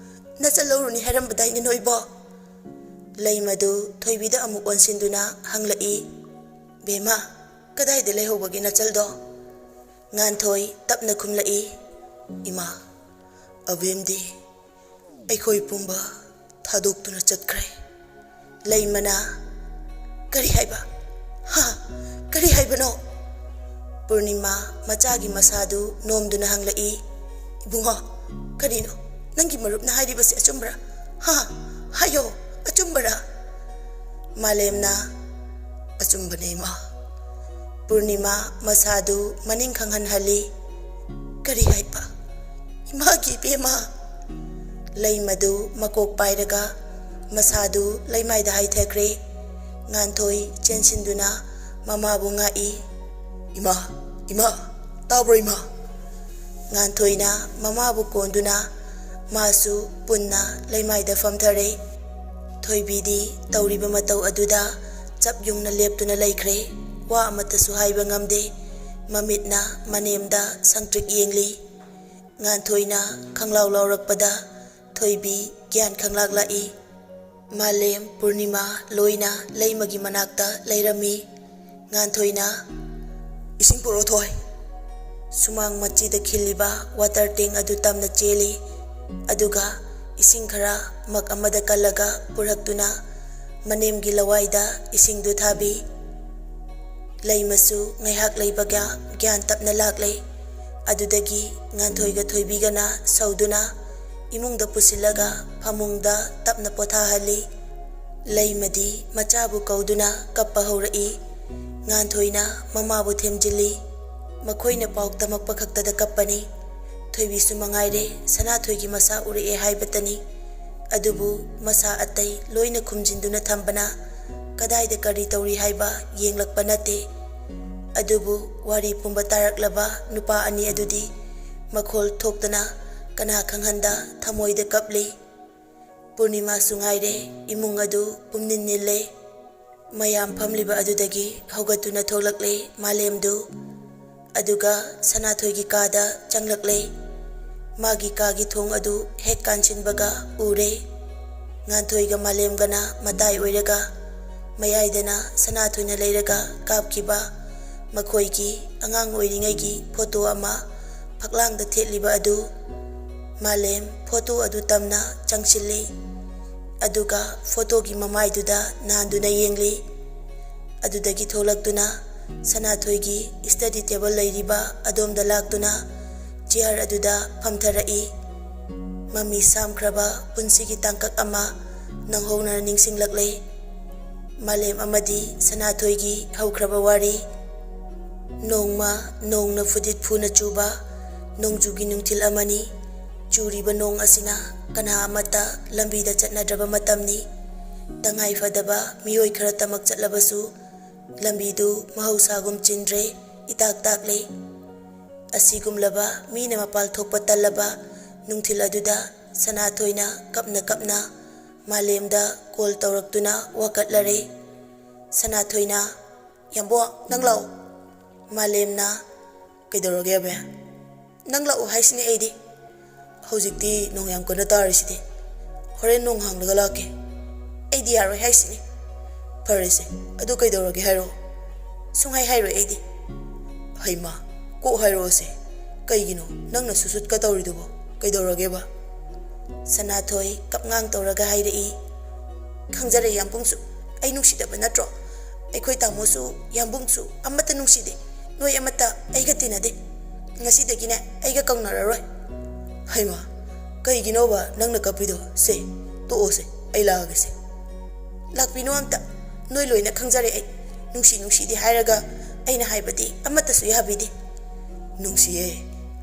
ꯅꯆꯜ ꯂꯧꯔꯨꯅꯤ ꯍꯥꯏꯔꯝꯕꯗꯥꯏꯅꯦ ꯅꯣꯏꯕꯣ?" ꯂꯩꯃꯗꯨ ꯊꯣꯏꯕꯤꯗ ꯑꯃꯨꯛ ꯑꯣꯟꯁꯤꯟꯗꯨꯅ ꯍꯪꯂꯛꯏ, "ꯕꯦꯝꯃ, ꯀꯗꯥꯏꯗ ꯂꯩꯍꯧꯕꯒꯦ ꯅꯆꯜꯗꯣ?" ꯉꯥꯟꯊꯣꯏ ꯇꯞꯅ ꯈꯨꯝꯂꯛꯏ, "ꯏꯃꯥ, ꯑꯕꯦꯝꯗꯤ ꯑꯩꯈꯣꯏ ꯄꯨꯝꯕ ꯊꯥꯗꯣꯛꯇꯨꯅ ꯆꯠꯈ꯭ꯔꯦ"꯫ ꯂꯩꯃꯅ, "ꯀꯔꯤ ꯍꯥꯏꯕ? ꯍꯥ? ꯀꯔꯤ ꯍꯥꯏꯕꯅꯣ?" ꯄꯨꯔꯅꯤꯃꯥ ꯃꯆꯥꯒꯤ ꯃꯁꯥꯗꯨ ꯅꯣꯝꯗꯨꯅ ꯍꯪꯂꯛꯏ, "ꯏꯕꯨꯡꯉꯣ, ꯀꯔꯤꯅꯣ? ꯅꯪꯒꯤ ꯃꯔꯨꯞꯅ ꯍꯥꯏꯔꯤꯕꯁꯤ ꯑꯆꯨꯝꯕ꯭ꯔꯥ? ꯍꯥ? ꯍꯥꯏꯌꯣ, ꯑꯆꯨꯝꯕꯔꯥ?" ꯃꯥꯂꯦꯝꯅ, "ꯑꯆꯨꯝꯕꯅꯦ, ꯏꯃꯥ"꯫ ꯄꯨꯔꯅꯤꯃꯥ ꯃꯁꯥꯗꯨ ꯃꯅꯤꯡ ꯈꯪꯍꯟꯍꯜꯂꯤ꯫ "ꯀꯔꯤ ꯍꯥꯏꯕ? "ꯏꯃꯥꯒꯤ ꯏꯕꯦꯝꯃ!" ꯂꯩꯃꯗꯨ ꯃꯀꯣꯛ ꯄꯥꯏꯔꯒ ꯃꯁꯥꯗꯨ ꯂꯩꯃꯥꯏꯗ ꯍꯥꯏꯊꯈ꯭ꯔꯦ꯫ ꯉꯥꯟꯊꯣꯏ ꯆꯦꯟꯁꯤꯟꯗꯨꯅ ꯃꯃꯥꯕꯨ ꯉꯥꯛꯏ꯫ "ꯏꯃꯥ, ꯏꯃꯥ, ꯇꯥꯕ꯭ꯔꯣ ꯏꯃꯥ?" ꯉꯥꯟꯊꯣꯏꯅ ꯃꯃꯥꯕꯨ ꯀꯣꯟꯗꯨꯅ ꯃꯥꯁꯨ ꯄꯨꯟꯅ ꯂꯩꯃꯥꯏꯗ ꯐꯝꯊꯔꯦ꯫ ꯊꯣꯏꯕꯤꯗꯤ ꯇꯧꯔꯤꯕ ꯃꯇꯧ ꯑꯗꯨꯗ ꯆꯞ ꯌꯨꯡꯅ ꯂꯦꯞꯇꯨꯅ ꯂꯩꯈ꯭ꯔꯦ꯫ ꯋꯥ ꯑꯃꯠꯇꯁꯨ ꯍꯥꯏꯕ ꯉꯝꯗꯦ꯫ ꯃꯃꯤꯠꯅ ꯃꯅꯦꯝꯗ ꯁꯪꯇ꯭ꯔꯤꯛ ꯌꯦꯡꯂꯤ꯫ ꯉꯥꯟꯊꯣꯏꯅ ꯈꯪꯂꯥꯎ ꯂꯥꯎꯔꯛꯄꯗ ꯊꯣꯏꯕꯤ ꯒ꯭ꯌꯥꯟ ꯈꯪꯂꯥꯛ ꯂꯥꯛꯏ꯫ ꯃꯥꯂꯦꯝ, ꯄꯨꯔꯅꯤꯃꯥ ꯂꯣꯏꯅ ꯂꯩꯃꯒꯤ ꯃꯅꯥꯛꯇ ꯂꯩꯔꯝꯃꯤ꯫ ꯉꯥꯟꯊꯣꯏꯅ, "ꯏꯁꯤꯡ ꯄꯨꯔꯛꯑꯣ ꯊꯣꯏ꯫" ꯁꯨꯃꯥꯡ ꯃꯆꯤꯗ ꯈꯤꯜꯂꯤꯕ ꯋꯥꯇꯔ ꯇꯦꯡ ꯑꯗꯨ ꯇꯝꯅ ꯆꯦꯜꯂꯤ꯫ ꯑꯗꯨꯒ ꯏꯁꯤꯡ ꯈꯔ ꯃꯛ ꯑꯃꯗ ꯀꯜꯂꯒ ꯄꯨꯔꯛꯇꯨꯅ ꯃꯅꯦꯝꯒꯤ ꯂꯋꯥꯏꯗ ꯏꯁꯤꯡꯗꯨ ꯊꯥꯕꯤ꯫ ꯂꯩꯃꯁꯨ ꯉꯥꯏꯍꯥꯛ ꯂꯩꯕꯒ ꯒ꯭ꯌꯥꯟ ꯇꯞꯅ ꯂꯥꯛꯂꯦ꯫ ꯑꯗꯨꯗꯒꯤ ꯉꯥꯟꯊꯣꯏꯒ ꯊꯣꯏꯕꯤꯒꯅ ꯁꯧꯗꯨꯅ ꯏꯃꯨꯡꯗ ꯄꯨꯁꯤꯜꯂꯒ ꯐꯃꯨꯡꯗ ꯇꯞꯅ ꯄꯣꯊꯥꯍꯜꯂꯤ꯫ ꯂꯩꯃꯗꯤ ꯃꯆꯥꯕꯨ ꯀꯧꯗꯨꯅ ꯀꯞꯄ ꯍꯧꯔꯛꯏ꯫ ꯉꯥꯟꯊꯣꯏꯅ ꯃꯃꯥꯕꯨ ꯊꯦꯝꯖꯤꯜꯂꯤ꯫ ꯃꯈꯣꯏꯅ ꯄꯥꯎ ꯇꯝꯃꯛꯄ ꯈꯛꯇꯗ ꯀꯞꯄꯅꯤ꯫ ꯊꯣꯏꯕꯤꯁꯨ ꯃꯉꯥꯏꯔꯦ, ꯁꯅꯥꯊꯣꯏꯒꯤ ꯃꯁꯥ ꯎꯔꯛꯑꯦ ꯍꯥꯏꯕꯇꯅꯤ꯫ ꯑꯗꯨꯕꯨ ꯃꯁꯥ ꯑꯇꯩ ꯂꯣꯏꯅ ꯈꯨꯝꯖꯤꯟꯗꯨꯅ ꯊꯝꯕꯅ ꯀꯗꯥꯏꯗ ꯀꯔꯤ ꯇꯧꯔꯤ ꯍꯥꯏꯕ ꯌꯦꯡꯂꯛꯄ ꯅꯠꯇꯦ꯫ ꯑꯗꯨꯕꯨ ꯋꯥꯔꯤ ꯄꯨꯝꯕ ꯇꯥꯔꯛꯂꯕ ꯅꯨꯄꯥ ꯑꯅꯤ ꯑꯗꯨꯗꯤ ꯃꯈꯣꯜ ꯊꯣꯛꯇꯅ ꯀꯅꯥ ꯈꯪꯍꯟꯗ ꯊꯃꯣꯏꯗ ꯀꯞꯂꯤ꯫ ꯄꯨꯔꯅꯤꯃꯥꯁꯨ ꯉꯥꯏꯔꯦ, ꯏꯃꯨꯡ ꯑꯗꯨ ꯄꯨꯝꯅꯤꯟ ꯅꯤꯜꯂꯦ꯫ ꯃꯌꯥꯝ ꯐꯝꯂꯤꯕ ꯑꯗꯨꯗꯒꯤ ꯍꯧꯒꯠꯇꯨꯅ ꯊꯣꯛꯂꯛꯂꯦ ꯃꯥꯂꯦꯝꯗꯨ꯫ ꯑꯗꯨꯒ ꯁꯅꯥꯊꯣꯏꯒꯤ ꯀꯥꯗ ꯆꯪꯂꯛꯂꯦ꯫ ꯃꯥꯒꯤ ꯀꯥꯒꯤ ꯊꯣꯡ ꯑꯗꯨ ꯍꯦꯛ ꯀꯥꯟꯁꯤꯟꯕꯒ ꯎꯔꯦ꯫ ꯉꯥꯟꯊꯣꯏꯒ ꯃꯥꯂꯦꯝꯒꯅ ꯃꯇꯥꯏ ꯑꯣꯏꯔꯒ, ꯃꯌꯥꯏꯗꯅ ꯁꯅꯥꯊꯣꯏꯅ ꯂꯩꯔꯒ ꯀꯥꯞꯈꯤꯕ ꯃꯈꯣꯏꯒꯤ ꯑꯉꯥꯡ ꯑꯣꯏꯔꯤꯉꯩꯒꯤ ꯐꯣꯇꯣ ꯑꯃ ꯐꯛꯂꯥꯡꯗ ꯊꯦꯠꯂꯤꯕ ꯑꯗꯨ꯫ ꯃꯥꯂꯦꯝ ꯐꯣꯇꯣ ꯑꯗꯨ ꯇꯝꯅ ꯆꯪꯁꯤꯜꯂꯤ꯫ ꯑꯗꯨꯒ ꯐꯣꯇꯣꯒꯤ ꯃꯃꯥꯏꯗꯨꯗ ꯅꯥꯟꯗꯨꯅ ꯌꯦꯡꯂꯤ꯫ ꯑꯗꯨꯗꯒꯤ ꯊꯣꯛꯂꯛꯇꯨꯅ ꯁꯅꯥꯊꯣꯏꯒꯤ ꯁ꯭ꯇꯗꯤ ꯇꯦꯕꯜ ꯂꯩꯔꯤꯕ ꯑꯗꯣꯝꯗ ꯂꯥꯛꯇꯨꯅ ꯆꯤꯌꯥꯔ ꯑꯗꯨꯗ ꯐꯝꯊꯔꯛꯏ꯫ ꯃꯃꯤ ꯁꯥꯝꯈ꯭ꯔꯕ ꯄꯨꯟꯁꯤꯒꯤ ꯇꯥꯡꯀꯛ ꯑꯃ ꯅꯧꯍꯧꯅꯅ ꯅꯤꯡꯁꯤꯡꯂꯛꯂꯦ꯫ ꯃꯥꯂꯦꯝ ꯑꯃꯗꯤ ꯁꯅꯥꯊꯣꯏꯒꯤ ꯍꯧꯈ꯭ꯔꯕ ꯋꯥꯔꯤ꯫ ꯅꯣꯡꯃ ꯅꯣꯡꯅ ꯐꯨꯗꯤꯠ ꯐꯨꯅ ꯆꯨꯕ ꯅꯣꯡꯖꯨꯒꯤ ꯅꯨꯡꯊꯤꯜ ꯑꯃꯅꯤ꯫ ꯆꯨꯔꯤꯕ ꯅꯣꯡ ꯑꯁꯤꯅ ꯀꯅꯥ ꯑꯃꯠꯇ ꯂꯝꯕꯤꯗ ꯆꯠꯅꯗ꯭ꯔꯕ ꯃꯇꯝꯅꯤ꯫ ꯇꯉꯥꯏ ꯐꯗꯕ ꯃꯤꯑꯣꯏ ꯈꯔꯇꯃꯛ ꯆꯠꯂꯕꯁꯨ ꯂꯝꯕꯤꯗꯨ ꯃꯍꯧꯁꯥꯒꯨꯝ ꯆꯤꯟꯗ꯭ꯔꯦ, ꯏꯇꯥꯛ ꯇꯥꯛꯂꯦ꯫ ꯑꯁꯤꯒꯨꯝꯂꯕ ꯃꯤꯅ ꯃꯄꯥꯜ ꯊꯣꯛꯄ ꯇꯜꯂꯕ ꯅꯨꯡꯊꯤꯜ ꯑꯗꯨꯗ ꯁꯅꯥꯊꯣꯏꯅ ꯀꯞꯅ ꯀꯞꯅ ꯃꯥꯂꯦꯝꯗ ꯀꯣꯜ ꯇꯧꯔꯛꯇꯨꯅ ꯋꯥꯀꯠꯂꯔꯦ꯫ ꯁꯅꯥꯊꯣꯏꯅ, "ꯌꯥꯝꯕꯣ, ꯅꯪ ꯂꯥꯛꯑꯣ꯫" ꯃꯥꯂꯦꯝꯅ, "ꯀꯩꯗꯧꯔꯒꯦ ꯑꯕꯦ?" "ꯅꯪ ꯂꯥꯛꯑꯣ ꯍꯥꯏꯁꯤꯅꯦ ꯑꯩꯗꯤ꯫ ꯍꯧꯖꯤꯛꯇꯤ ꯅꯣꯡ ꯌꯥꯝ ꯀꯟꯅ ꯇꯥꯔꯤꯁꯤꯗꯤ꯫ ꯍꯣꯔꯦꯟ ꯅꯣꯡ ꯍꯥꯡꯂꯒ ꯂꯥꯛꯀꯦ꯫" "ꯑꯩꯗꯤ ꯌꯥꯔꯣꯏ ꯍꯥꯏꯁꯤꯅꯤ꯫" "ꯐꯔꯦꯁꯦ, ꯑꯗꯨ ꯀꯩꯗꯧꯔꯒꯦ ꯍꯥꯏꯔꯣ?" "ꯁꯨꯡꯍꯥꯏ ꯍꯥꯏꯔꯣꯏ ꯑꯩꯗꯤ꯫" "ꯍꯩꯃꯥ, ꯀꯣꯛ ꯍꯥꯏꯔꯛꯑꯣꯁꯦ꯫ ꯀꯩꯒꯤꯅꯣ ꯅꯪꯅ ꯁꯨꯁꯨꯠꯀ ꯇꯧꯔꯤꯗꯨꯕꯣ? ꯀꯩꯗꯧꯔꯒꯦꯕ?" ꯁꯅꯥꯊꯣꯏ ꯀꯞꯉꯥꯡ ꯇꯧꯔꯒ ꯍꯥꯏꯔꯛꯏ, "ꯈꯪꯖꯔꯦ ꯌꯥꯝꯕꯨꯡꯁꯨ, ꯑꯩ ꯅꯨꯡꯁꯤꯗꯕ ꯅꯠꯇ꯭ꯔꯣ? ꯑꯩꯈꯣꯏ ꯇꯥꯃꯣꯁꯨ ꯌꯥꯝꯕꯨꯡꯁꯨ ꯑꯃꯠꯇ ꯅꯨꯡꯁꯤꯗꯦ꯫ ꯅꯣꯏ ꯑꯃꯠꯇ ꯑꯩꯒ ꯇꯤꯟꯅꯗꯦ꯫ ꯉꯁꯤꯗꯒꯤꯅꯦ ꯑꯩꯒ ꯀꯧꯅꯔꯔꯣꯏ꯫" "ꯍꯩꯃꯥ, ꯀꯩꯒꯤꯅꯣꯕ ꯅꯪꯅ ꯀꯞꯄꯤꯗꯣ? ꯁꯦ, ꯇꯣꯛꯑꯣꯁꯦ, ꯑꯩ ꯂꯥꯛꯑꯒꯦꯁꯦ꯫" "ꯂꯥꯛꯄꯤꯅꯣ ꯑꯝꯇ꯫ ꯅꯣꯏ ꯂꯣꯏꯅ ꯈꯪꯖꯔꯦ ꯑꯩ꯫ ꯅꯨꯡꯁꯤ ꯅꯨꯡꯁꯤꯗꯤ ꯍꯥꯏꯔꯒ ꯑꯩꯅ ꯍꯥꯏꯕꯗꯤ ꯑꯃꯠꯇꯁꯨ ꯌꯥꯕꯤꯗꯦ꯫" "ꯅꯨꯡꯁꯤꯌꯦ,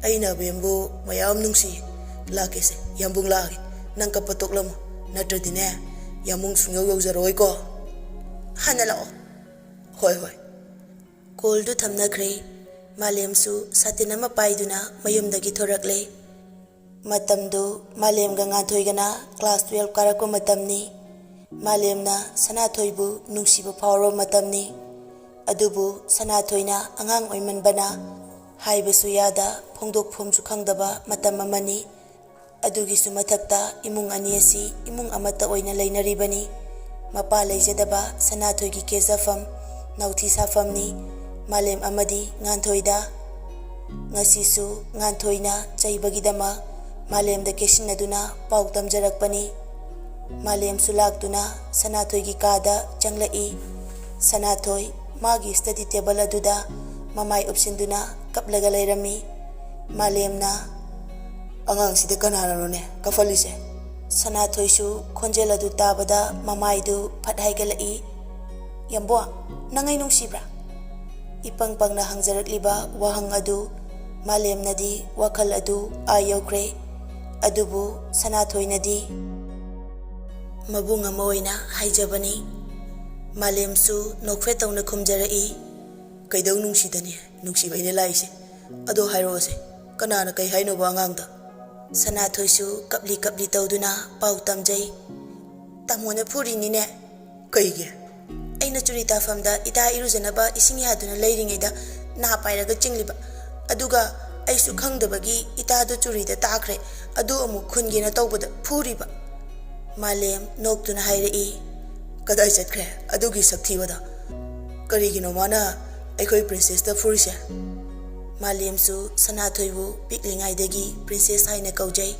ꯑꯩꯅ ꯑꯕꯦꯝꯕꯨ ꯃꯌꯥꯝ ꯅꯨꯡꯁꯤꯌꯦ꯫ ꯂꯥꯛꯀꯦꯁꯦ, ꯌꯥꯝꯕꯨꯡ ꯂꯥꯛꯑꯒꯦ꯫ ꯅꯪ ꯀꯞꯄ ꯇꯣꯛꯂꯝꯃꯣ, ꯅꯠꯇ꯭ꯔꯗꯤꯅꯦ ꯌꯥꯝꯕꯨꯡ ꯁꯨꯡꯌꯧ ꯌꯧꯖꯔꯛꯑꯣꯏꯀꯣ꯫" "ꯍꯥꯟꯅ ꯂꯥꯛꯑꯣ꯫" "ꯍꯣꯏ, ꯍꯣꯏ꯫" ꯀꯣꯜꯗꯨ ꯊꯝꯅꯈ꯭ꯔꯦ꯫ ꯃꯥꯂꯦꯝꯁꯨ ꯁꯥꯇꯤꯟ ꯑꯃ ꯄꯥꯏꯗꯨꯅ ꯃꯌꯨꯝꯗꯒꯤ ꯊꯣꯔꯛꯂꯦ꯫ ꯃꯇꯝꯗꯨ ꯃꯥꯂꯦꯝꯒ ꯉꯥꯟꯊꯣꯏꯒꯅ ꯀ꯭ꯂꯥꯁ ꯇꯨꯌꯦꯜꯐ ꯀꯥꯔꯛꯄ ꯃꯇꯝꯅꯤ꯫ ꯃꯥꯂꯦꯝꯅ ꯁꯅꯥꯊꯣꯏꯕꯨ ꯅꯨꯡꯁꯤꯕ ꯐꯥꯎꯔꯕ ꯃꯇꯝꯅꯤ꯫ ꯑꯗꯨꯕꯨ ꯁꯅꯥꯊꯣꯏꯅ ꯑꯉꯥꯡ ꯑꯣꯏꯃꯟꯕꯅ ꯍꯥꯏꯕꯁꯨ ꯌꯥꯗ, ꯐꯣꯡꯗꯣꯛꯐꯝꯁꯨ ꯈꯪꯗꯕ ꯃꯇꯝ ꯑꯃꯅꯤ꯫ ꯑꯗꯨꯒꯤꯁꯨ ꯃꯊꯛꯇ ꯏꯃꯨꯡ ꯑꯅꯤ ꯑꯁꯤ ꯏꯃꯨꯡ ꯑꯃꯠꯇ ꯑꯣꯏꯅ ꯂꯩꯅꯔꯤꯕꯅꯤ꯫ ꯃꯄꯥ ꯂꯩꯖꯗꯕ ꯁꯅꯥꯊꯣꯏꯒꯤ ꯀꯦꯖꯐꯝ, ꯅꯥꯎꯊꯤ ꯁꯥꯐꯝꯅꯤ ꯃꯥꯂꯦꯝ ꯑꯃꯗꯤ ꯉꯥꯟꯊꯣꯏꯗ꯫ ꯉꯁꯤꯁꯨ ꯉꯥꯟꯊꯣꯏꯅ ꯆꯩꯕꯒꯤꯗꯃꯛ ꯃꯥꯂꯦꯝꯗ ꯀꯦꯁꯤꯟꯅꯗꯨꯅ ꯄꯥꯎ ꯇꯝꯖꯔꯛꯄꯅꯤ꯫ ꯃꯥꯂꯦꯝꯁꯨ ꯂꯥꯛꯇꯨꯅ ꯁꯅꯥꯊꯣꯏꯒꯤ ꯀꯥꯗ ꯆꯪꯂꯛꯏ꯫ ꯁꯅꯥꯊꯣꯏ ꯃꯥꯒꯤ ꯁ꯭ꯇꯗꯤ ꯇꯦꯕꯜ ꯑꯗꯨꯗ ꯃꯃꯥꯏ ꯎꯞꯁꯤꯟꯗꯨꯅ ꯀꯞꯂꯒ ꯂꯩꯔꯝꯃꯤ꯫ ꯃꯥꯂꯦꯝꯅ, "ꯑꯉꯥꯡꯁꯤꯗ ꯀꯅꯥꯅꯅꯣꯅꯦ ꯀꯞꯍꯜꯂꯤꯁꯦ?" ꯁꯅꯥꯊꯣꯏꯁꯨ ꯈꯣꯟꯖꯦꯜ ꯑꯗꯨ ꯇꯥꯕꯗ ꯃꯃꯥꯏꯗꯨ ꯐꯠ ꯍꯥꯏꯒꯠꯂꯛꯏ꯫ "ꯌꯥꯝꯕꯣ, ꯅꯪ ꯑꯩ ꯅꯨꯡꯁꯤꯕ꯭ꯔꯥ?" ꯏꯄꯪ ꯄꯪꯅ ꯍꯪꯖꯔꯛꯂꯤꯕ ꯋꯥꯍꯪ ꯑꯗꯨ ꯃꯥꯂꯦꯝꯅꯗꯤ ꯋꯥꯈꯜ ꯑꯗꯨ ꯑꯥ ꯌꯧꯈ꯭ꯔꯦ꯫ ꯑꯗꯨꯕꯨ ꯁꯅꯥꯊꯣꯏꯅꯗꯤ ꯃꯕꯨꯡ ꯑꯃ ꯑꯣꯏꯅ ꯍꯥꯏꯖꯕꯅꯤ꯫ ꯃꯥꯂꯦꯝꯁꯨ ꯅꯣꯛꯐꯦꯠ ꯇꯧꯅ ꯈꯨꯝꯖꯔꯛꯏ꯫ "ꯀꯩꯗꯧ ꯅꯨꯡꯁꯤꯗꯅꯤ? ꯅꯨꯡꯁꯤꯕꯩꯅꯦ ꯂꯥꯛꯏꯁꯦ꯫ ꯑꯗꯣ ꯍꯥꯏꯔꯛꯑꯣꯁꯦ, ꯀꯅꯥꯅ ꯀꯩ ꯍꯥꯏꯅꯣꯕ ꯑꯉꯥꯡꯗ?" ꯁꯅꯥꯊꯣꯏꯁꯨ ꯀꯞꯂꯤ ꯀꯞꯂꯤ ꯇꯧꯗꯨꯅ ꯄꯥꯎ ꯇꯝꯖꯩ꯫ "ꯇꯥꯃꯣꯅ ꯐꯨꯔꯤꯅꯤꯅꯦ"꯫ "ꯀꯩꯒꯤ?" "ꯑꯩꯅ ꯆꯨꯔꯤ ꯇꯥꯐꯝꯗ ꯏꯇꯥ ꯏꯔꯨꯖꯅꯕ ꯏꯁꯤꯡ ꯌꯥꯗꯨꯅ ꯂꯩꯔꯤꯉꯩꯗ ꯅꯥ ꯄꯥꯏꯔꯒ ꯆꯤꯡꯂꯤꯕ꯫ ꯑꯗꯨꯒ ꯑꯩꯁꯨ ꯈꯪꯗꯕꯒꯤ ꯏꯇꯥꯗꯨ ꯆꯨꯔꯤꯗ ꯇꯥꯈ꯭ꯔꯦ꯫ ꯑꯗꯨ ꯑꯃꯨꯛ ꯈꯨꯟꯒꯦꯅ ꯇꯧꯕꯗ ꯐꯨꯔꯤꯕ"꯫ ꯃꯥꯂꯦꯝ ꯅꯣꯛꯇꯨꯅ ꯍꯥꯏꯔꯛꯏ꯫ "ꯀꯗꯥꯏ ꯆꯠꯈ꯭ꯔꯦ ꯑꯗꯨꯒꯤ ꯁꯛꯊꯤꯕꯗꯣ? ꯀꯔꯤꯒꯤꯅꯣ ꯃꯥꯅ ꯑꯩꯈꯣꯏ ꯄ꯭ꯔꯤꯟꯁꯦꯁꯇ ꯐꯨꯔꯤꯁꯦ?" ꯃꯥꯂꯦꯝꯁꯨ ꯁꯅꯥꯊꯣꯏꯕꯨ ꯄꯤꯛꯂꯤꯉꯩꯗꯒꯤ ꯄ꯭ꯔꯤꯟꯁꯦꯁ ꯍꯥꯏꯅ ꯀꯧꯖꯩ꯫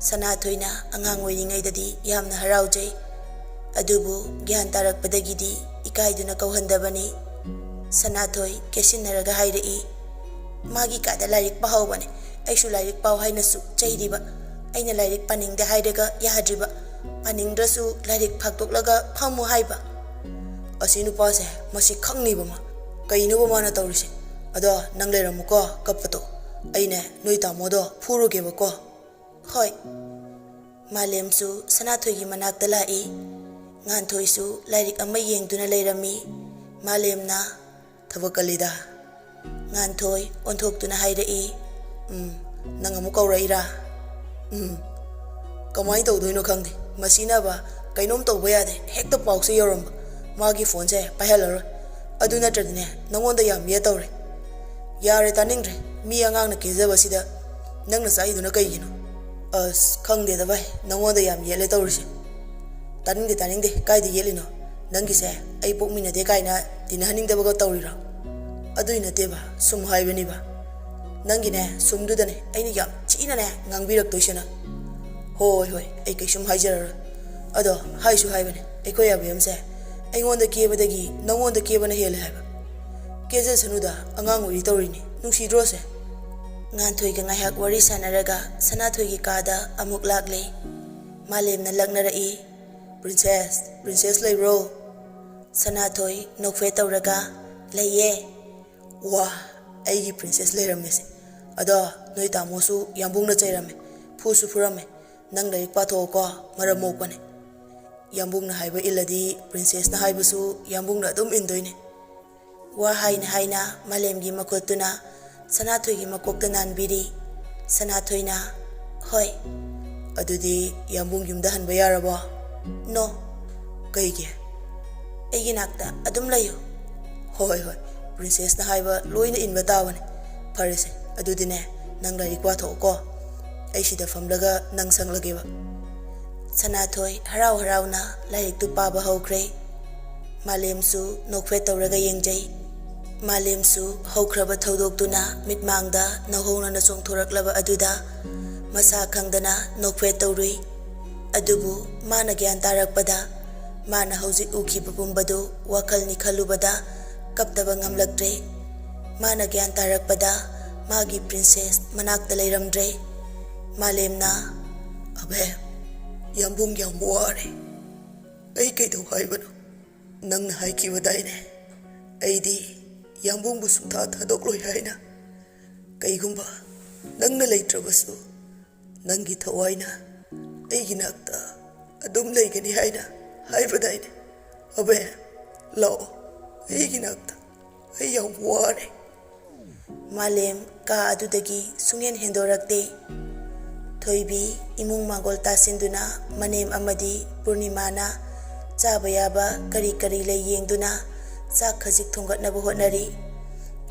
ꯁꯅꯥꯊꯣꯏꯅ ꯑꯉꯥꯡ ꯑꯣꯏꯔꯤꯉꯩꯗꯗꯤ ꯌꯥꯝꯅ ꯍꯔꯥꯎꯖꯩ꯫ ꯑꯗꯨꯕꯨ ꯒ꯭ꯌꯥꯟ ꯇꯥꯔꯛꯄꯗꯒꯤꯗꯤ ꯏꯀꯥꯏꯗꯨꯅ ꯀꯧꯍꯟꯗꯕꯅꯤ꯫ ꯁꯅꯥꯊꯣꯏ ꯀꯦꯁꯤꯟꯅꯔꯒ ꯍꯥꯏꯔꯛꯏ꯫ "ꯃꯥꯒꯤ ꯀꯥꯗ ꯂꯥꯏꯔꯤꯛ ꯄꯥꯍꯧꯕꯅꯦ꯫ ꯑꯩꯁꯨ ꯂꯥꯏꯔꯤꯛ ꯄꯥꯎ ꯍꯥꯏꯅꯁꯨ ꯆꯩꯔꯤꯕ꯫ ꯑꯩꯅ ꯂꯥꯏꯔꯤꯛ ꯄꯥꯅꯤꯡꯗꯦ ꯍꯥꯏꯔꯒ ꯌꯥꯗ꯭ꯔꯤꯕ꯫ ꯄꯥꯅꯤꯡꯗ꯭ꯔꯁꯨ ꯂꯥꯏꯔꯤꯛ ꯐꯥꯛꯇꯣꯛꯂꯒ ꯐꯝꯃꯨ ꯍꯥꯏꯕ꯫ ꯑꯁꯤ ꯅꯨꯄꯥꯁꯦ ꯃꯁꯤ ꯈꯪꯅꯤꯕ ꯃꯥ꯫ ꯀꯩꯅꯣꯕ ꯃꯥꯅ ꯇꯧꯔꯤꯁꯦ? ꯑꯗꯣ ꯅꯪ ꯂꯩꯔꯝꯃꯨꯀꯣ, ꯀꯞꯄꯗꯣ꯫ ꯑꯩꯅꯦ ꯅꯣꯏ ꯇꯥꯃꯣꯗꯣ ꯐꯨꯔꯨꯒꯦꯕꯀꯣ"꯫ "ꯍꯣꯏ"꯫ ꯃꯥꯂꯦꯝꯁꯨ ꯁꯅꯥꯊꯣꯏꯒꯤ ꯃꯅꯥꯛꯇ ꯂꯥꯛꯏ꯫ ꯉꯥꯟꯊꯣꯏꯁꯨ ꯂꯥꯏꯔꯤꯛ ꯑꯃ ꯌꯦꯡꯗꯨꯅ ꯂꯩꯔꯝꯃꯤ꯫ ꯃꯥꯂꯦꯝꯅ "ꯊꯕꯛ ꯀꯜꯂꯤꯗ"꯫ ꯉꯥꯟꯊꯣꯏ ꯑꯣꯟꯊꯣꯛꯇꯨꯅ ꯍꯥꯏꯔꯛꯏ꯫ "ꯎꯝ, ꯅꯪ ꯑꯃꯨꯛ ꯀꯧꯔꯛꯏꯔꯥ?" "ꯎꯝ, ꯀꯃꯥꯏꯅ ꯇꯧꯗꯣꯏꯅꯣ ꯈꯪꯗꯦ꯫ ꯃꯁꯤꯅꯕ ꯀꯩꯅꯣꯝ ꯇꯧꯕ ꯌꯥꯗꯦ, ꯍꯦꯛꯇ ꯄꯥꯎꯁꯦ ꯌꯧꯔꯝꯕ꯫ ꯃꯥꯒꯤ ꯐꯣꯟꯁꯦ ꯄꯥꯏꯍꯜꯂꯔꯣꯏ꯫ ꯑꯗꯨ ꯅꯠꯇ꯭ꯔꯗꯤꯅꯦ, ꯅꯪꯉꯣꯟꯗ ꯌꯥꯝ ꯌꯦꯠ ꯇꯧꯔꯦ"꯫ "ꯌꯥꯔꯦ, ꯇꯥꯅꯤꯡꯗ꯭ꯔꯦ꯫ ꯃꯤ ꯑꯉꯥꯡꯅ ꯀꯦꯖꯕꯁꯤꯗ ꯅꯪꯅ ꯆꯥꯛꯏꯗꯨꯅ ꯀꯩꯒꯤꯅꯣ?" "ꯑꯁ, ꯈꯪꯗꯦꯗ ꯚꯥꯏ, ꯅꯪꯉꯣꯟꯗ ꯌꯥꯝ ꯌꯦꯠꯂꯦ ꯇꯧꯔꯤꯁꯦ"꯫ "ꯇꯥꯅꯤꯡꯗꯦ, ꯇꯥꯅꯤꯡꯗꯦ꯫ ꯀꯥꯏꯗ ꯌꯦꯠꯂꯤꯅꯣ? ꯅꯪꯒꯤꯁꯦ ꯑꯩ ꯄꯣꯛꯃꯤꯟꯅꯗꯦ ꯀꯥꯏꯅ ꯇꯤꯟꯅꯍꯟꯅꯤꯡꯗꯕꯒ ꯇꯧꯔꯤꯔꯣ?" "ꯑꯗꯨꯏ ꯅꯠꯇꯦꯕ, ꯁꯨꯝ ꯍꯥꯏꯕꯅꯤꯕ꯫ ꯅꯪꯒꯤꯅꯦ, ꯁꯨꯝꯗꯨꯗꯅꯦ ꯑꯩꯅ ꯌꯥꯝ ꯊꯤꯅꯅꯦ ꯉꯥꯡꯕꯤꯔꯛꯇꯣꯏꯁꯤꯅ"꯫ "ꯍꯣꯏ, ꯍꯣꯏ, ꯑꯩ ꯀꯩꯁꯨꯝ ꯍꯥꯏꯖꯔꯔꯣꯏ꯫ ꯑꯗꯣ ꯍꯥꯏꯁꯨ ꯍꯥꯏꯕꯅꯦ, ꯑꯩꯈꯣꯏ ꯑꯕꯦꯝꯁꯦ ꯑꯩꯉꯣꯟꯗ ꯀꯦꯕꯗꯒꯤ ꯅꯪꯉꯣꯟꯗ ꯀꯦꯕꯅ ꯍꯦꯜꯂꯦ ꯍꯥꯏꯕ꯫ ꯀꯦꯖꯁꯅꯨꯗ, ꯑꯉꯥꯡ ꯑꯣꯏꯔꯤ ꯇꯧꯔꯤꯅꯤ꯫ ꯅꯨꯡꯁꯤꯗ꯭ꯔꯣꯁꯦ?" ꯉꯥꯟꯊꯣꯏꯒ ꯉꯥꯏꯍꯥꯛ ꯋꯥꯔꯤ ꯁꯥꯟꯅꯔꯒ ꯁꯅꯥꯊꯣꯏꯒꯤ ꯀꯥꯗ ꯑꯃꯨꯛ ꯂꯥꯛꯂꯦ꯫ ꯃꯥꯂꯦꯝꯅ ꯂꯛꯅꯔꯛꯏ꯫ "ꯄ꯭ꯔꯤꯟꯁꯦꯁ, ꯄ꯭ꯔꯤꯟꯁꯦꯁ ꯂꯩꯕ꯭ꯔꯣ?" ꯁꯅꯥꯊꯣꯏ ꯅꯣꯛꯐꯦꯠ ꯇꯧꯔꯒ, "ꯂꯩꯌꯦ"꯫ "ꯋꯥ, ꯑꯩꯒꯤ ꯄ꯭ꯔꯤꯟꯁꯦꯁ ꯂꯩꯔꯝꯃꯦꯁꯦ꯫ ꯑꯗꯣ ꯅꯣꯏ ꯇꯥꯃꯣꯁꯨ ꯌꯥꯝꯕꯨꯡꯅ ꯆꯩꯔꯝꯃꯦ꯫ ꯐꯨꯁꯨ ꯐꯨꯔꯝꯃꯦ꯫ "ꯅꯪ ꯂꯥꯏꯔꯤꯛ ꯄꯥꯊꯣꯛꯑꯣꯀꯣ, ꯃꯔꯝ ꯃꯣꯛꯄꯅꯦ꯫ ꯌꯥꯝꯕꯨꯡꯅ ꯍꯥꯏꯕ ꯏꯜꯂꯗꯤ ꯄ꯭ꯔꯤꯟꯁꯦꯁꯅ ꯍꯥꯏꯕꯁꯨ ꯌꯥꯝꯕꯨꯡꯅ ꯑꯗꯨꯝ ꯏꯟꯗꯣꯏꯅꯦ"꯫ ꯋꯥ ꯍꯥꯏꯅ ꯍꯥꯏꯅ ꯃꯥꯂꯦꯝꯒꯤ ꯃꯈꯨꯠꯇꯨꯅ ꯁꯅꯥꯊꯣꯏꯒꯤ ꯃꯀꯣꯛꯇ ꯅꯥꯟꯕꯤꯔꯤ꯫ ꯁꯅꯥꯊꯣꯏꯅ, "ꯍꯣꯏ"꯫ "ꯑꯗꯨꯗꯤ ꯌꯥꯝꯕꯨꯡ ꯌꯨꯝꯗ ꯍꯟꯕ ꯌꯥꯔꯕꯣ?" "ꯅꯣ"꯫ "ꯀꯩꯒꯤ?" "ꯑꯩꯒꯤ ꯅꯥꯛꯇ ꯑꯗꯨꯝ ꯂꯩꯌꯨ"꯫ "ꯍꯣꯏ ꯍꯣꯏ, ꯄ꯭ꯔꯤꯟꯁꯦꯁꯅ ꯍꯥꯏꯕ ꯂꯣꯏꯅ ꯏꯟꯕ ꯇꯥꯕꯅꯦ꯫ ꯐꯔꯦꯁꯦ, ꯑꯗꯨꯗꯤꯅꯦ, ꯅꯪ ꯂꯥꯏꯔꯤꯛ ꯄꯥꯊꯣꯛꯑꯣꯀꯣ꯫ ꯑꯩ ꯁꯤꯗ ꯐꯝꯂꯒ ꯅꯪ ꯁꯪꯂꯒꯦꯕ"꯫ ꯁꯅꯥꯊꯣꯏ ꯍꯔꯥꯎ ꯍꯔꯥꯎꯅ ꯂꯥꯏꯔꯤꯛꯇꯨ ꯄꯥꯕ ꯍꯧꯈ꯭ꯔꯦ꯫ ꯃꯥꯂꯦꯝꯁꯨ ꯅꯣꯛꯐꯦꯠ ꯇꯧꯔꯒ ꯌꯦꯡꯖꯩ꯫ ꯃꯥꯂꯦꯝꯁꯨ ꯍꯧꯈ꯭ꯔꯕ ꯊꯧꯗꯣꯛꯇꯨꯅ ꯃꯤꯠꯃꯥꯡꯗ ꯅꯧꯍꯧꯅꯅ ꯆꯣꯡꯊꯣꯔꯛꯂꯕ ꯑꯗꯨꯗ ꯃꯁꯥ ꯈꯪꯗꯅ ꯅꯣꯛꯐꯦꯠ ꯇꯧꯔꯨꯏ꯫ ꯑꯗꯨꯕꯨ ꯃꯥꯅ ꯒ꯭ꯌꯥꯟ ꯇꯥꯔꯛꯄꯗ, ꯃꯥꯅ ꯍꯧꯖꯤꯛ ꯎꯈꯤꯕ ꯄꯨꯝꯕꯗꯨ ꯋꯥꯈꯜꯅꯤ ꯈꯜꯂꯨꯕꯗ ꯀꯞꯇꯕ ꯉꯝꯂꯛꯇ꯭ꯔꯦ꯫ ꯃꯥꯅ ꯒ꯭ꯌꯥꯟ ꯇꯥꯔꯛꯄꯗ ꯃꯥꯒꯤ ꯄ꯭ꯔꯤꯟꯁꯦꯁ ꯃꯅꯥꯛꯇ ꯂꯩꯔꯝꯗ꯭ꯔꯦ꯫ ꯃꯥꯂꯦꯝꯅ, "ꯑꯕꯦ, ꯌꯥꯝꯕꯨꯡ ꯌꯥꯝ ꯋꯥꯔꯦ꯫ ꯑꯩ ꯀꯩꯗꯧ ꯍꯥꯏꯕꯅꯣ? ꯅꯪꯅ ꯍꯥꯏꯈꯤꯕꯗꯥꯏꯅꯦ, ꯑꯩꯗꯤ ꯌꯥꯝꯕꯨꯡꯕꯨ ꯁꯨꯡꯊꯥ ꯊꯥꯗꯣꯛꯂꯣꯏ ꯍꯥꯏꯅ꯫ ꯀꯩꯒꯨꯝꯕ ꯅꯪꯅ ꯂꯩꯇ꯭ꯔꯕꯁꯨ, ꯅꯪꯒꯤ ꯊꯋꯥꯏꯅ ꯑꯩꯒꯤ ꯅꯥꯛꯇ ꯑꯗꯨꯝ ꯂꯩꯒꯅꯤ ꯍꯥꯏꯅ ꯍꯥꯏꯕꯗꯥꯏꯅꯦ? ꯑꯕꯦ, ꯂꯥꯛꯑꯣ ꯑꯩꯒꯤ ꯅꯥꯛꯇ, ꯑꯩ ꯌꯥꯝ ꯋꯥꯔꯦ"꯫ ꯃꯥꯂꯦꯝ ꯀꯥ ꯑꯗꯨꯗꯒꯤ ꯁꯨꯡꯍꯦꯟ ꯍꯦꯟꯗꯣꯔꯛꯇꯦ꯫ ꯊꯣꯏꯕꯤ ꯏꯃꯨꯡ ꯃꯥꯡꯒꯣꯜ ꯇꯥꯁꯤꯟꯗꯨꯅ ꯃꯅꯦꯝ ꯑꯃꯗꯤ ꯄꯨꯔꯅꯤꯃꯥꯅ ꯆꯥꯕ ꯌꯥꯕ ꯀꯔꯤ ꯀꯔꯤ ꯂꯩ ꯌꯦꯡꯗꯨꯅ ꯆꯥꯛ ꯈꯖꯤꯛ ꯊꯣꯡꯒꯠꯅꯕ ꯍꯣꯠꯅꯔꯤ꯫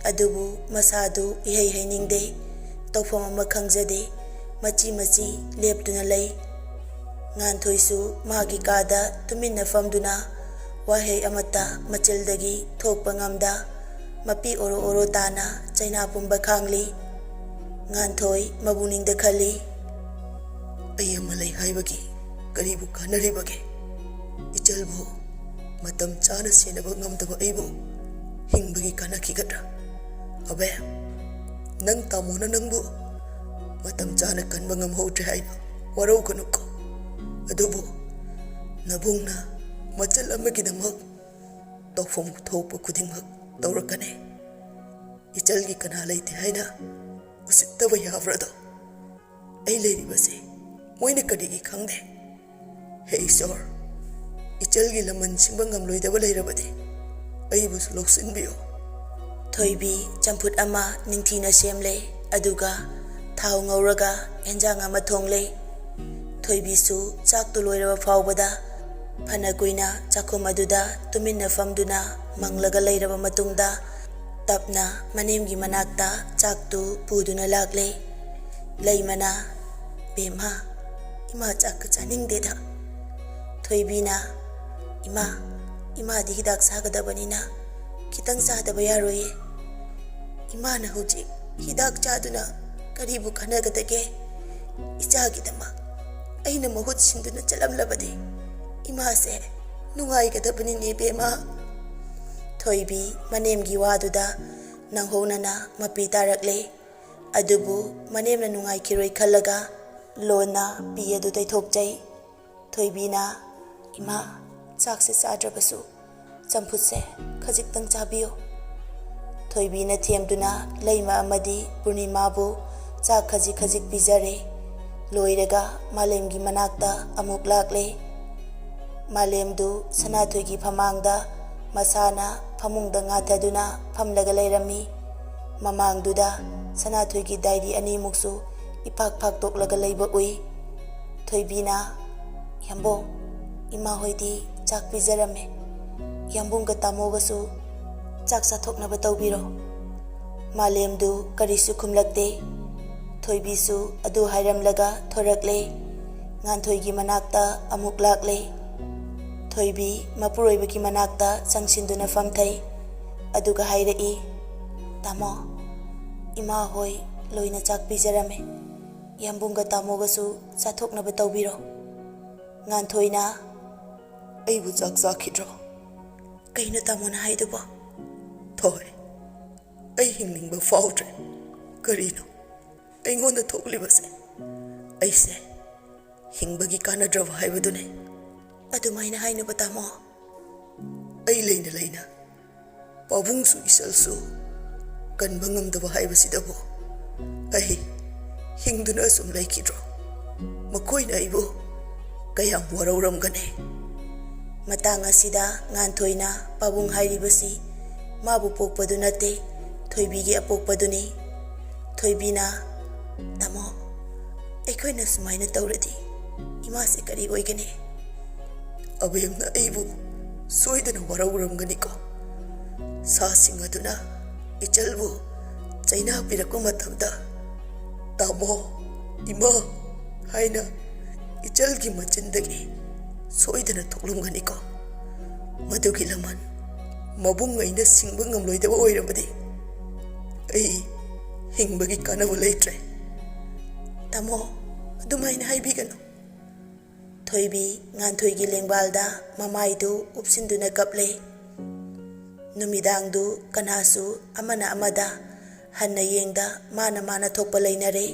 ꯑꯗꯨꯕꯨ ꯃꯁꯥꯗꯨ ꯏꯍꯩ ꯍꯩꯅꯤꯡꯗꯦ꯫ ꯇꯧꯐꯝ ꯑꯃ ꯈꯪꯖꯗꯦ꯫ ꯃꯆꯤ ꯃꯆꯤ ꯂꯦꯞꯇꯨꯅ ꯂꯩ꯫ ꯉꯥꯟꯊꯣꯏꯁꯨ ꯃꯥꯒꯤ ꯀꯥꯗ ꯇꯨꯃꯤꯟꯅ ꯐꯝꯗꯨꯅ ꯋꯥꯍꯩ ꯑꯃꯠꯇ ꯃꯆꯤꯜꯗꯒꯤ ꯊꯣꯛꯄ ꯉꯝꯗ ꯃꯄꯤ ꯑꯣꯔꯣ ꯑꯣꯔꯣ ꯇꯥꯅ ꯆꯩꯅꯥ ꯄꯨꯝꯕ ꯈꯥꯡꯂꯤ꯫ ꯉꯥꯟꯊꯣꯏ ꯃꯕꯨꯛꯅꯤꯡꯗ ꯈꯜꯂꯤ, "ꯑꯩ ꯑꯃ ꯂꯩ ꯍꯥꯏꯕꯒꯤ ꯀꯔꯤꯕꯨ ꯀꯥꯟꯅꯔꯤꯕꯒꯦ? ꯏꯆꯜꯕꯨ ꯃꯇꯝ ꯆꯥꯅ ꯁꯦꯟꯅꯕ ꯉꯝꯗꯕ ꯑꯩꯕꯨ ꯍꯤꯡꯕꯒꯤ ꯀꯥꯟꯅꯈꯤꯒꯗ꯭ꯔꯥ? ꯑꯕꯦ, ꯅꯪ ꯇꯥꯃꯣꯅ ꯅꯪꯕꯨ ꯃꯇꯝ ꯆꯥꯅ ꯀꯟꯕ ꯉꯝꯍꯧꯗ꯭ꯔꯦ ꯍꯥꯏꯅ ꯋꯥꯔꯧꯒꯅꯨꯀꯣ꯫ ꯑꯗꯨꯕꯨ ꯅꯕꯨꯡꯅ ꯃꯆꯜ ꯑꯃꯒꯤꯗꯃꯛ ꯇꯧꯐꯝ ꯊꯣꯛꯄ ꯈꯨꯗꯤꯡꯃꯛ ꯇꯧꯔꯛꯀꯅꯤ꯫ ꯏꯆꯜꯒꯤ ꯀꯅꯥ ꯂꯩꯇꯦ ꯍꯥꯏꯅ ꯎꯁꯤꯠꯇꯕ ꯌꯥꯕ꯭ꯔꯥꯗꯣ?" ꯑꯩ ꯂꯩꯔꯤꯕꯁꯦ ꯃꯣꯏꯅ ꯀꯔꯤꯒꯤ ꯈꯪꯗꯦ? ꯍꯦ ꯏꯁꯣꯔ, ꯏꯆꯜꯒꯤ ꯂꯃꯟ ꯁꯤꯡꯕ ꯉꯝꯂꯣꯏꯗꯕ ꯂꯩꯔꯕꯗꯤ ꯑꯩꯕꯨꯁꯨ ꯂꯧꯁꯤꯟꯕꯤꯌꯨ꯫ ꯊꯣꯏꯕꯤ ꯆꯝꯐꯨꯠ ꯑꯃ ꯅꯤꯡꯊꯤꯅ ꯁꯦꯝꯂꯦ, ꯑꯗꯨꯒ ꯊꯥꯎ ꯉꯧꯔꯒ ꯑꯦꯟꯖꯥꯡ ꯑꯃ ꯊꯣꯡꯂꯦ꯫ ꯊꯣꯏꯕꯤꯁꯨ ꯆꯥꯛꯇꯨ ꯂꯣꯏꯔꯕ ꯐꯥꯎꯕꯗ ꯐꯅ ꯀꯨꯏꯅ ꯆꯥꯛꯈꯨꯝ ꯑꯗꯨꯗ ꯇꯨꯃꯤꯟꯅ ꯐꯝꯗꯨꯅ ꯃꯪꯂꯒ ꯂꯩꯔꯕ ꯃꯇꯨꯡꯗ, ꯇꯞꯅ ꯃꯅꯦꯝꯒꯤ ꯃꯅꯥꯛꯇ ꯆꯥꯛꯇꯨ ꯄꯨꯗꯨꯅ ꯂꯥꯛꯂꯦ꯫ ꯂꯩꯃꯅ, "ꯕꯦꯝꯃ, ꯏꯃꯥ ꯆꯥꯛꯀ ꯆꯥꯅꯤꯡꯗꯦꯗ꯫" ꯊꯣꯏꯕꯤꯅ, "ꯏꯃꯥ, ꯏꯃꯥꯗꯤ ꯍꯤꯗꯥꯛ ꯆꯥꯒꯗꯕꯅꯤꯅ ꯈꯤꯇꯪ ꯆꯥꯗꯕ ꯌꯥꯔꯣꯏꯌꯦ꯫ ꯏꯃꯥꯅ ꯍꯧꯖꯤꯛ ꯍꯤꯗꯥꯛ ꯆꯥꯗꯨꯅ ꯀꯔꯤꯕꯨ ꯀꯥꯟꯅꯒꯗꯒꯦ? ꯏꯆꯥꯒꯤꯗꯃꯛ ꯑꯩꯅ ꯃꯍꯨꯠ ꯁꯤꯟꯗꯨꯅ ꯆꯠꯂꯝꯂꯕꯗꯤ ꯏꯃꯥꯁꯦ ꯅꯨꯡꯉꯥꯏꯒꯗꯕꯅꯤꯅꯦ ꯏꯕꯦꯝꯃ꯫" ꯊꯣꯏꯕꯤ ꯃꯅꯦꯝꯒꯤ ꯋꯥꯗꯨꯗ ꯅꯧꯍꯧꯅꯅ ꯃꯄꯤ ꯇꯥꯔꯛꯂꯦ꯫ ꯑꯗꯨꯕꯨ ꯃꯅꯦꯝꯅ ꯅꯨꯡꯉꯥꯏꯈꯤꯔꯣꯏ ꯈꯜꯂꯒ ꯂꯣꯟꯅ ꯄꯤ ꯑꯗꯨ ꯇꯩꯊꯣꯛꯆꯩ꯫ ꯊꯣꯏꯕꯤꯅ, "ꯏꯃꯥ, ꯆꯥꯛꯁꯦ ꯆꯥꯗ꯭ꯔꯕꯁꯨ ꯆꯝꯐꯨꯠꯁꯦ ꯈꯖꯤꯛꯇꯪ ꯆꯥꯕꯤꯌꯨ꯫" ꯊꯣꯏꯕꯤꯅ ꯊꯦꯝꯗꯨꯅ ꯂꯩꯃ ꯑꯃꯗꯤ ꯄꯨꯔꯅꯤꯃꯥꯕꯨ ꯆꯥꯛ ꯈꯖꯤꯛ ꯈꯖꯤꯛ ꯄꯤꯖꯔꯦ꯫ ꯂꯣꯏꯔꯒ ꯃꯥꯂꯦꯝꯒꯤ ꯃꯅꯥꯛꯇ ꯑꯃꯨꯛ ꯂꯥꯛꯂꯦ꯫ ꯃꯥꯂꯦꯝꯗꯨ ꯁꯅꯥꯊꯣꯏꯒꯤ ꯐꯃꯥꯡꯗ ꯃꯁꯥꯅ ꯐꯃꯨꯡꯗ ꯉꯥꯊꯗꯨꯅ ꯐꯝꯂꯒ ꯂꯩꯔꯝꯃꯤ꯫ ꯃꯃꯥꯡꯗꯨꯗ ꯁꯅꯥꯊꯣꯏꯒꯤ ꯗꯥꯏꯔꯤ ꯑꯅꯤꯃꯨꯛꯁꯨ ꯏꯄꯥꯛ ꯐꯥꯛꯇꯣꯛꯂꯒ ꯂꯩꯕ ꯎꯏ꯫ ꯊꯣꯏꯕꯤꯅ, "ꯌꯥꯝꯕꯨꯡ, ꯏꯃꯥ ꯍꯣꯏꯗꯤ ꯆꯥꯛ ꯄꯤꯖꯔꯝꯃꯦ꯫ ꯌꯥꯝꯕꯨꯡꯒ ꯇꯥꯃꯣꯒꯁꯨ ꯆꯥꯛ ꯆꯥꯊꯣꯛꯅꯕ ꯇꯧꯕꯤꯔꯣ꯫" ꯃꯥꯂꯦꯝꯗꯨ ꯀꯔꯤꯁꯨ ꯈꯨꯝꯂꯛꯇꯦ꯫ ꯊꯣꯏꯕꯤꯁꯨ ꯑꯗꯨ ꯍꯥꯏꯔꯝꯂꯒ ꯊꯣꯔꯛꯂꯦ꯫ ꯉꯥꯟꯊꯣꯏꯒꯤ ꯃꯅꯥꯛꯇ ꯑꯃꯨꯛ ꯂꯥꯛꯂꯦ꯫ ꯊꯣꯏꯕꯤ ꯃꯄꯨꯔꯣꯏꯕꯒꯤ ꯃꯅꯥꯛꯇ ꯆꯪꯁꯤꯟꯗꯨꯅ ꯐꯝꯊꯩ꯫ ꯑꯗꯨꯒ ꯍꯥꯏꯔꯛꯏ, "ꯇꯥꯃꯣ, ꯏꯃꯥ ꯍꯣꯏ ꯂꯣꯏꯅ ꯆꯥꯛ ꯄꯤꯖꯔꯝꯃꯦ꯫ ꯌꯥꯝꯕꯨꯡꯒ ꯇꯥꯃꯣꯒꯁꯨ ꯆꯥꯊꯣꯛꯅꯕ ꯇꯧꯕꯤꯔꯣ꯫" ꯉꯥꯟꯊꯣꯏꯅ, "ꯑꯩꯕꯨ ꯆꯥꯛ ꯆꯥꯈꯤꯗ꯭ꯔꯣ?" "ꯀꯩꯅꯣ ꯇꯥꯃꯣꯅ ꯍꯥꯏꯗꯨꯕꯣ?" "ꯊꯣꯏ, ꯑꯩ ꯍꯤꯡꯅꯤꯡꯕ ꯐꯥꯎꯗ꯭ꯔꯦ꯫ ꯀꯔꯤꯅꯣ ꯑꯩꯉꯣꯟꯗ ꯊꯣꯛꯂꯤꯕꯁꯦ? ꯑꯩꯁꯦ ꯍꯤꯡꯕꯒꯤ ꯀꯥꯟꯅꯗ꯭ꯔꯕ ꯍꯥꯏꯕꯗꯨꯅꯦ꯫" "ꯑꯗꯨꯃꯥꯏꯅ ꯍꯥꯏꯅꯨꯕ ꯇꯥꯃꯣ꯫" "ꯑꯩ ꯂꯩꯅ ꯂꯩꯅ ꯄꯥꯕꯨꯡꯁꯨ ꯏꯆꯜꯁꯨ ꯀꯟꯕ ꯉꯝꯗꯕ ꯍꯥꯏꯕꯁꯤꯗꯕꯨ ꯑꯩ ꯍꯤꯡꯗꯨꯅ ꯑꯁꯨꯝ ꯂꯩꯈꯤꯗ꯭ꯔꯣ? ꯃꯈꯣꯏꯅ ꯑꯩꯕꯨ ꯀꯌꯥꯝ ꯋꯥꯔꯧꯔꯝꯒꯅꯤ꯫ ꯃꯇꯥꯡ ꯑꯁꯤꯗ ꯉꯥꯟꯊꯣꯏꯅ ꯄꯥꯕꯨꯡ ꯍꯥꯏꯔꯤꯕꯁꯤ ꯃꯥꯕꯨ ꯄꯣꯛꯄꯗꯨ ꯅꯠꯇꯦ, ꯊꯣꯏꯕꯤꯒꯤ ꯑꯄꯣꯛꯄꯗꯨꯅꯤ꯫ ꯊꯣꯏꯕꯤꯅ, "ꯇꯥꯃꯣ, ꯑꯩꯈꯣꯏꯅ ꯁꯨꯃꯥꯏꯅ ꯇꯧꯔꯗꯤ ꯏꯃꯥꯁꯤ ꯀꯔꯤ ꯑꯣꯏꯒꯅꯤ? ꯑꯕꯦꯝꯅ ꯑꯩꯕꯨ ꯁꯣꯏꯗꯅ ꯋꯥꯔꯧꯔꯝꯒꯅꯤꯀꯣ꯫ ꯁꯥꯁꯤꯡ ꯑꯗꯨꯅ ꯏꯆꯜꯕꯨ ꯆꯩꯅꯥ ꯄꯤꯔꯛꯄ ꯃꯇꯝꯗ ꯇꯥꯃꯣ, ꯏꯃꯥ ꯍꯥꯏꯅ ꯏꯆꯜꯒꯤ ꯃꯆꯤꯟꯗꯒꯤ ꯁꯣꯏꯗꯅ ꯊꯣꯛꯂꯝꯒꯅꯤꯀꯣ꯫ ꯃꯗꯨꯒꯤ ꯂꯃꯟ ꯃꯕꯨꯡ ꯑꯩꯅ ꯁꯤꯡꯕ ꯉꯝꯂꯣꯏꯗꯕ ꯑꯣꯏꯔꯕꯗꯤ ꯑꯩ ꯍꯤꯡꯕꯒꯤ ꯀꯥꯟꯅꯕ ꯂꯩꯇ꯭ꯔꯦ꯫ ꯇꯥꯃꯣ, ꯑꯗꯨꯃꯥꯏꯅ ꯍꯥꯏꯕꯤꯒꯅꯨ꯫" ꯊꯣꯏꯕꯤ ꯉꯥꯟꯊꯣꯏꯒꯤ ꯂꯦꯡꯕꯥꯜꯗ ꯃꯃꯥꯏꯗꯨ ꯎꯞꯁꯤꯟꯗꯨꯅ ꯀꯞꯂꯦ꯫ ꯅꯨꯃꯤꯗꯥꯡꯗꯨ ꯀꯅꯥꯁꯨ ꯑꯃꯅ ꯑꯃꯗ ꯍꯟꯅ ꯌꯦꯡꯗ ꯃꯥꯅ ꯃꯥꯅ ꯊꯣꯛꯄ ꯂꯩꯅꯔꯦ꯫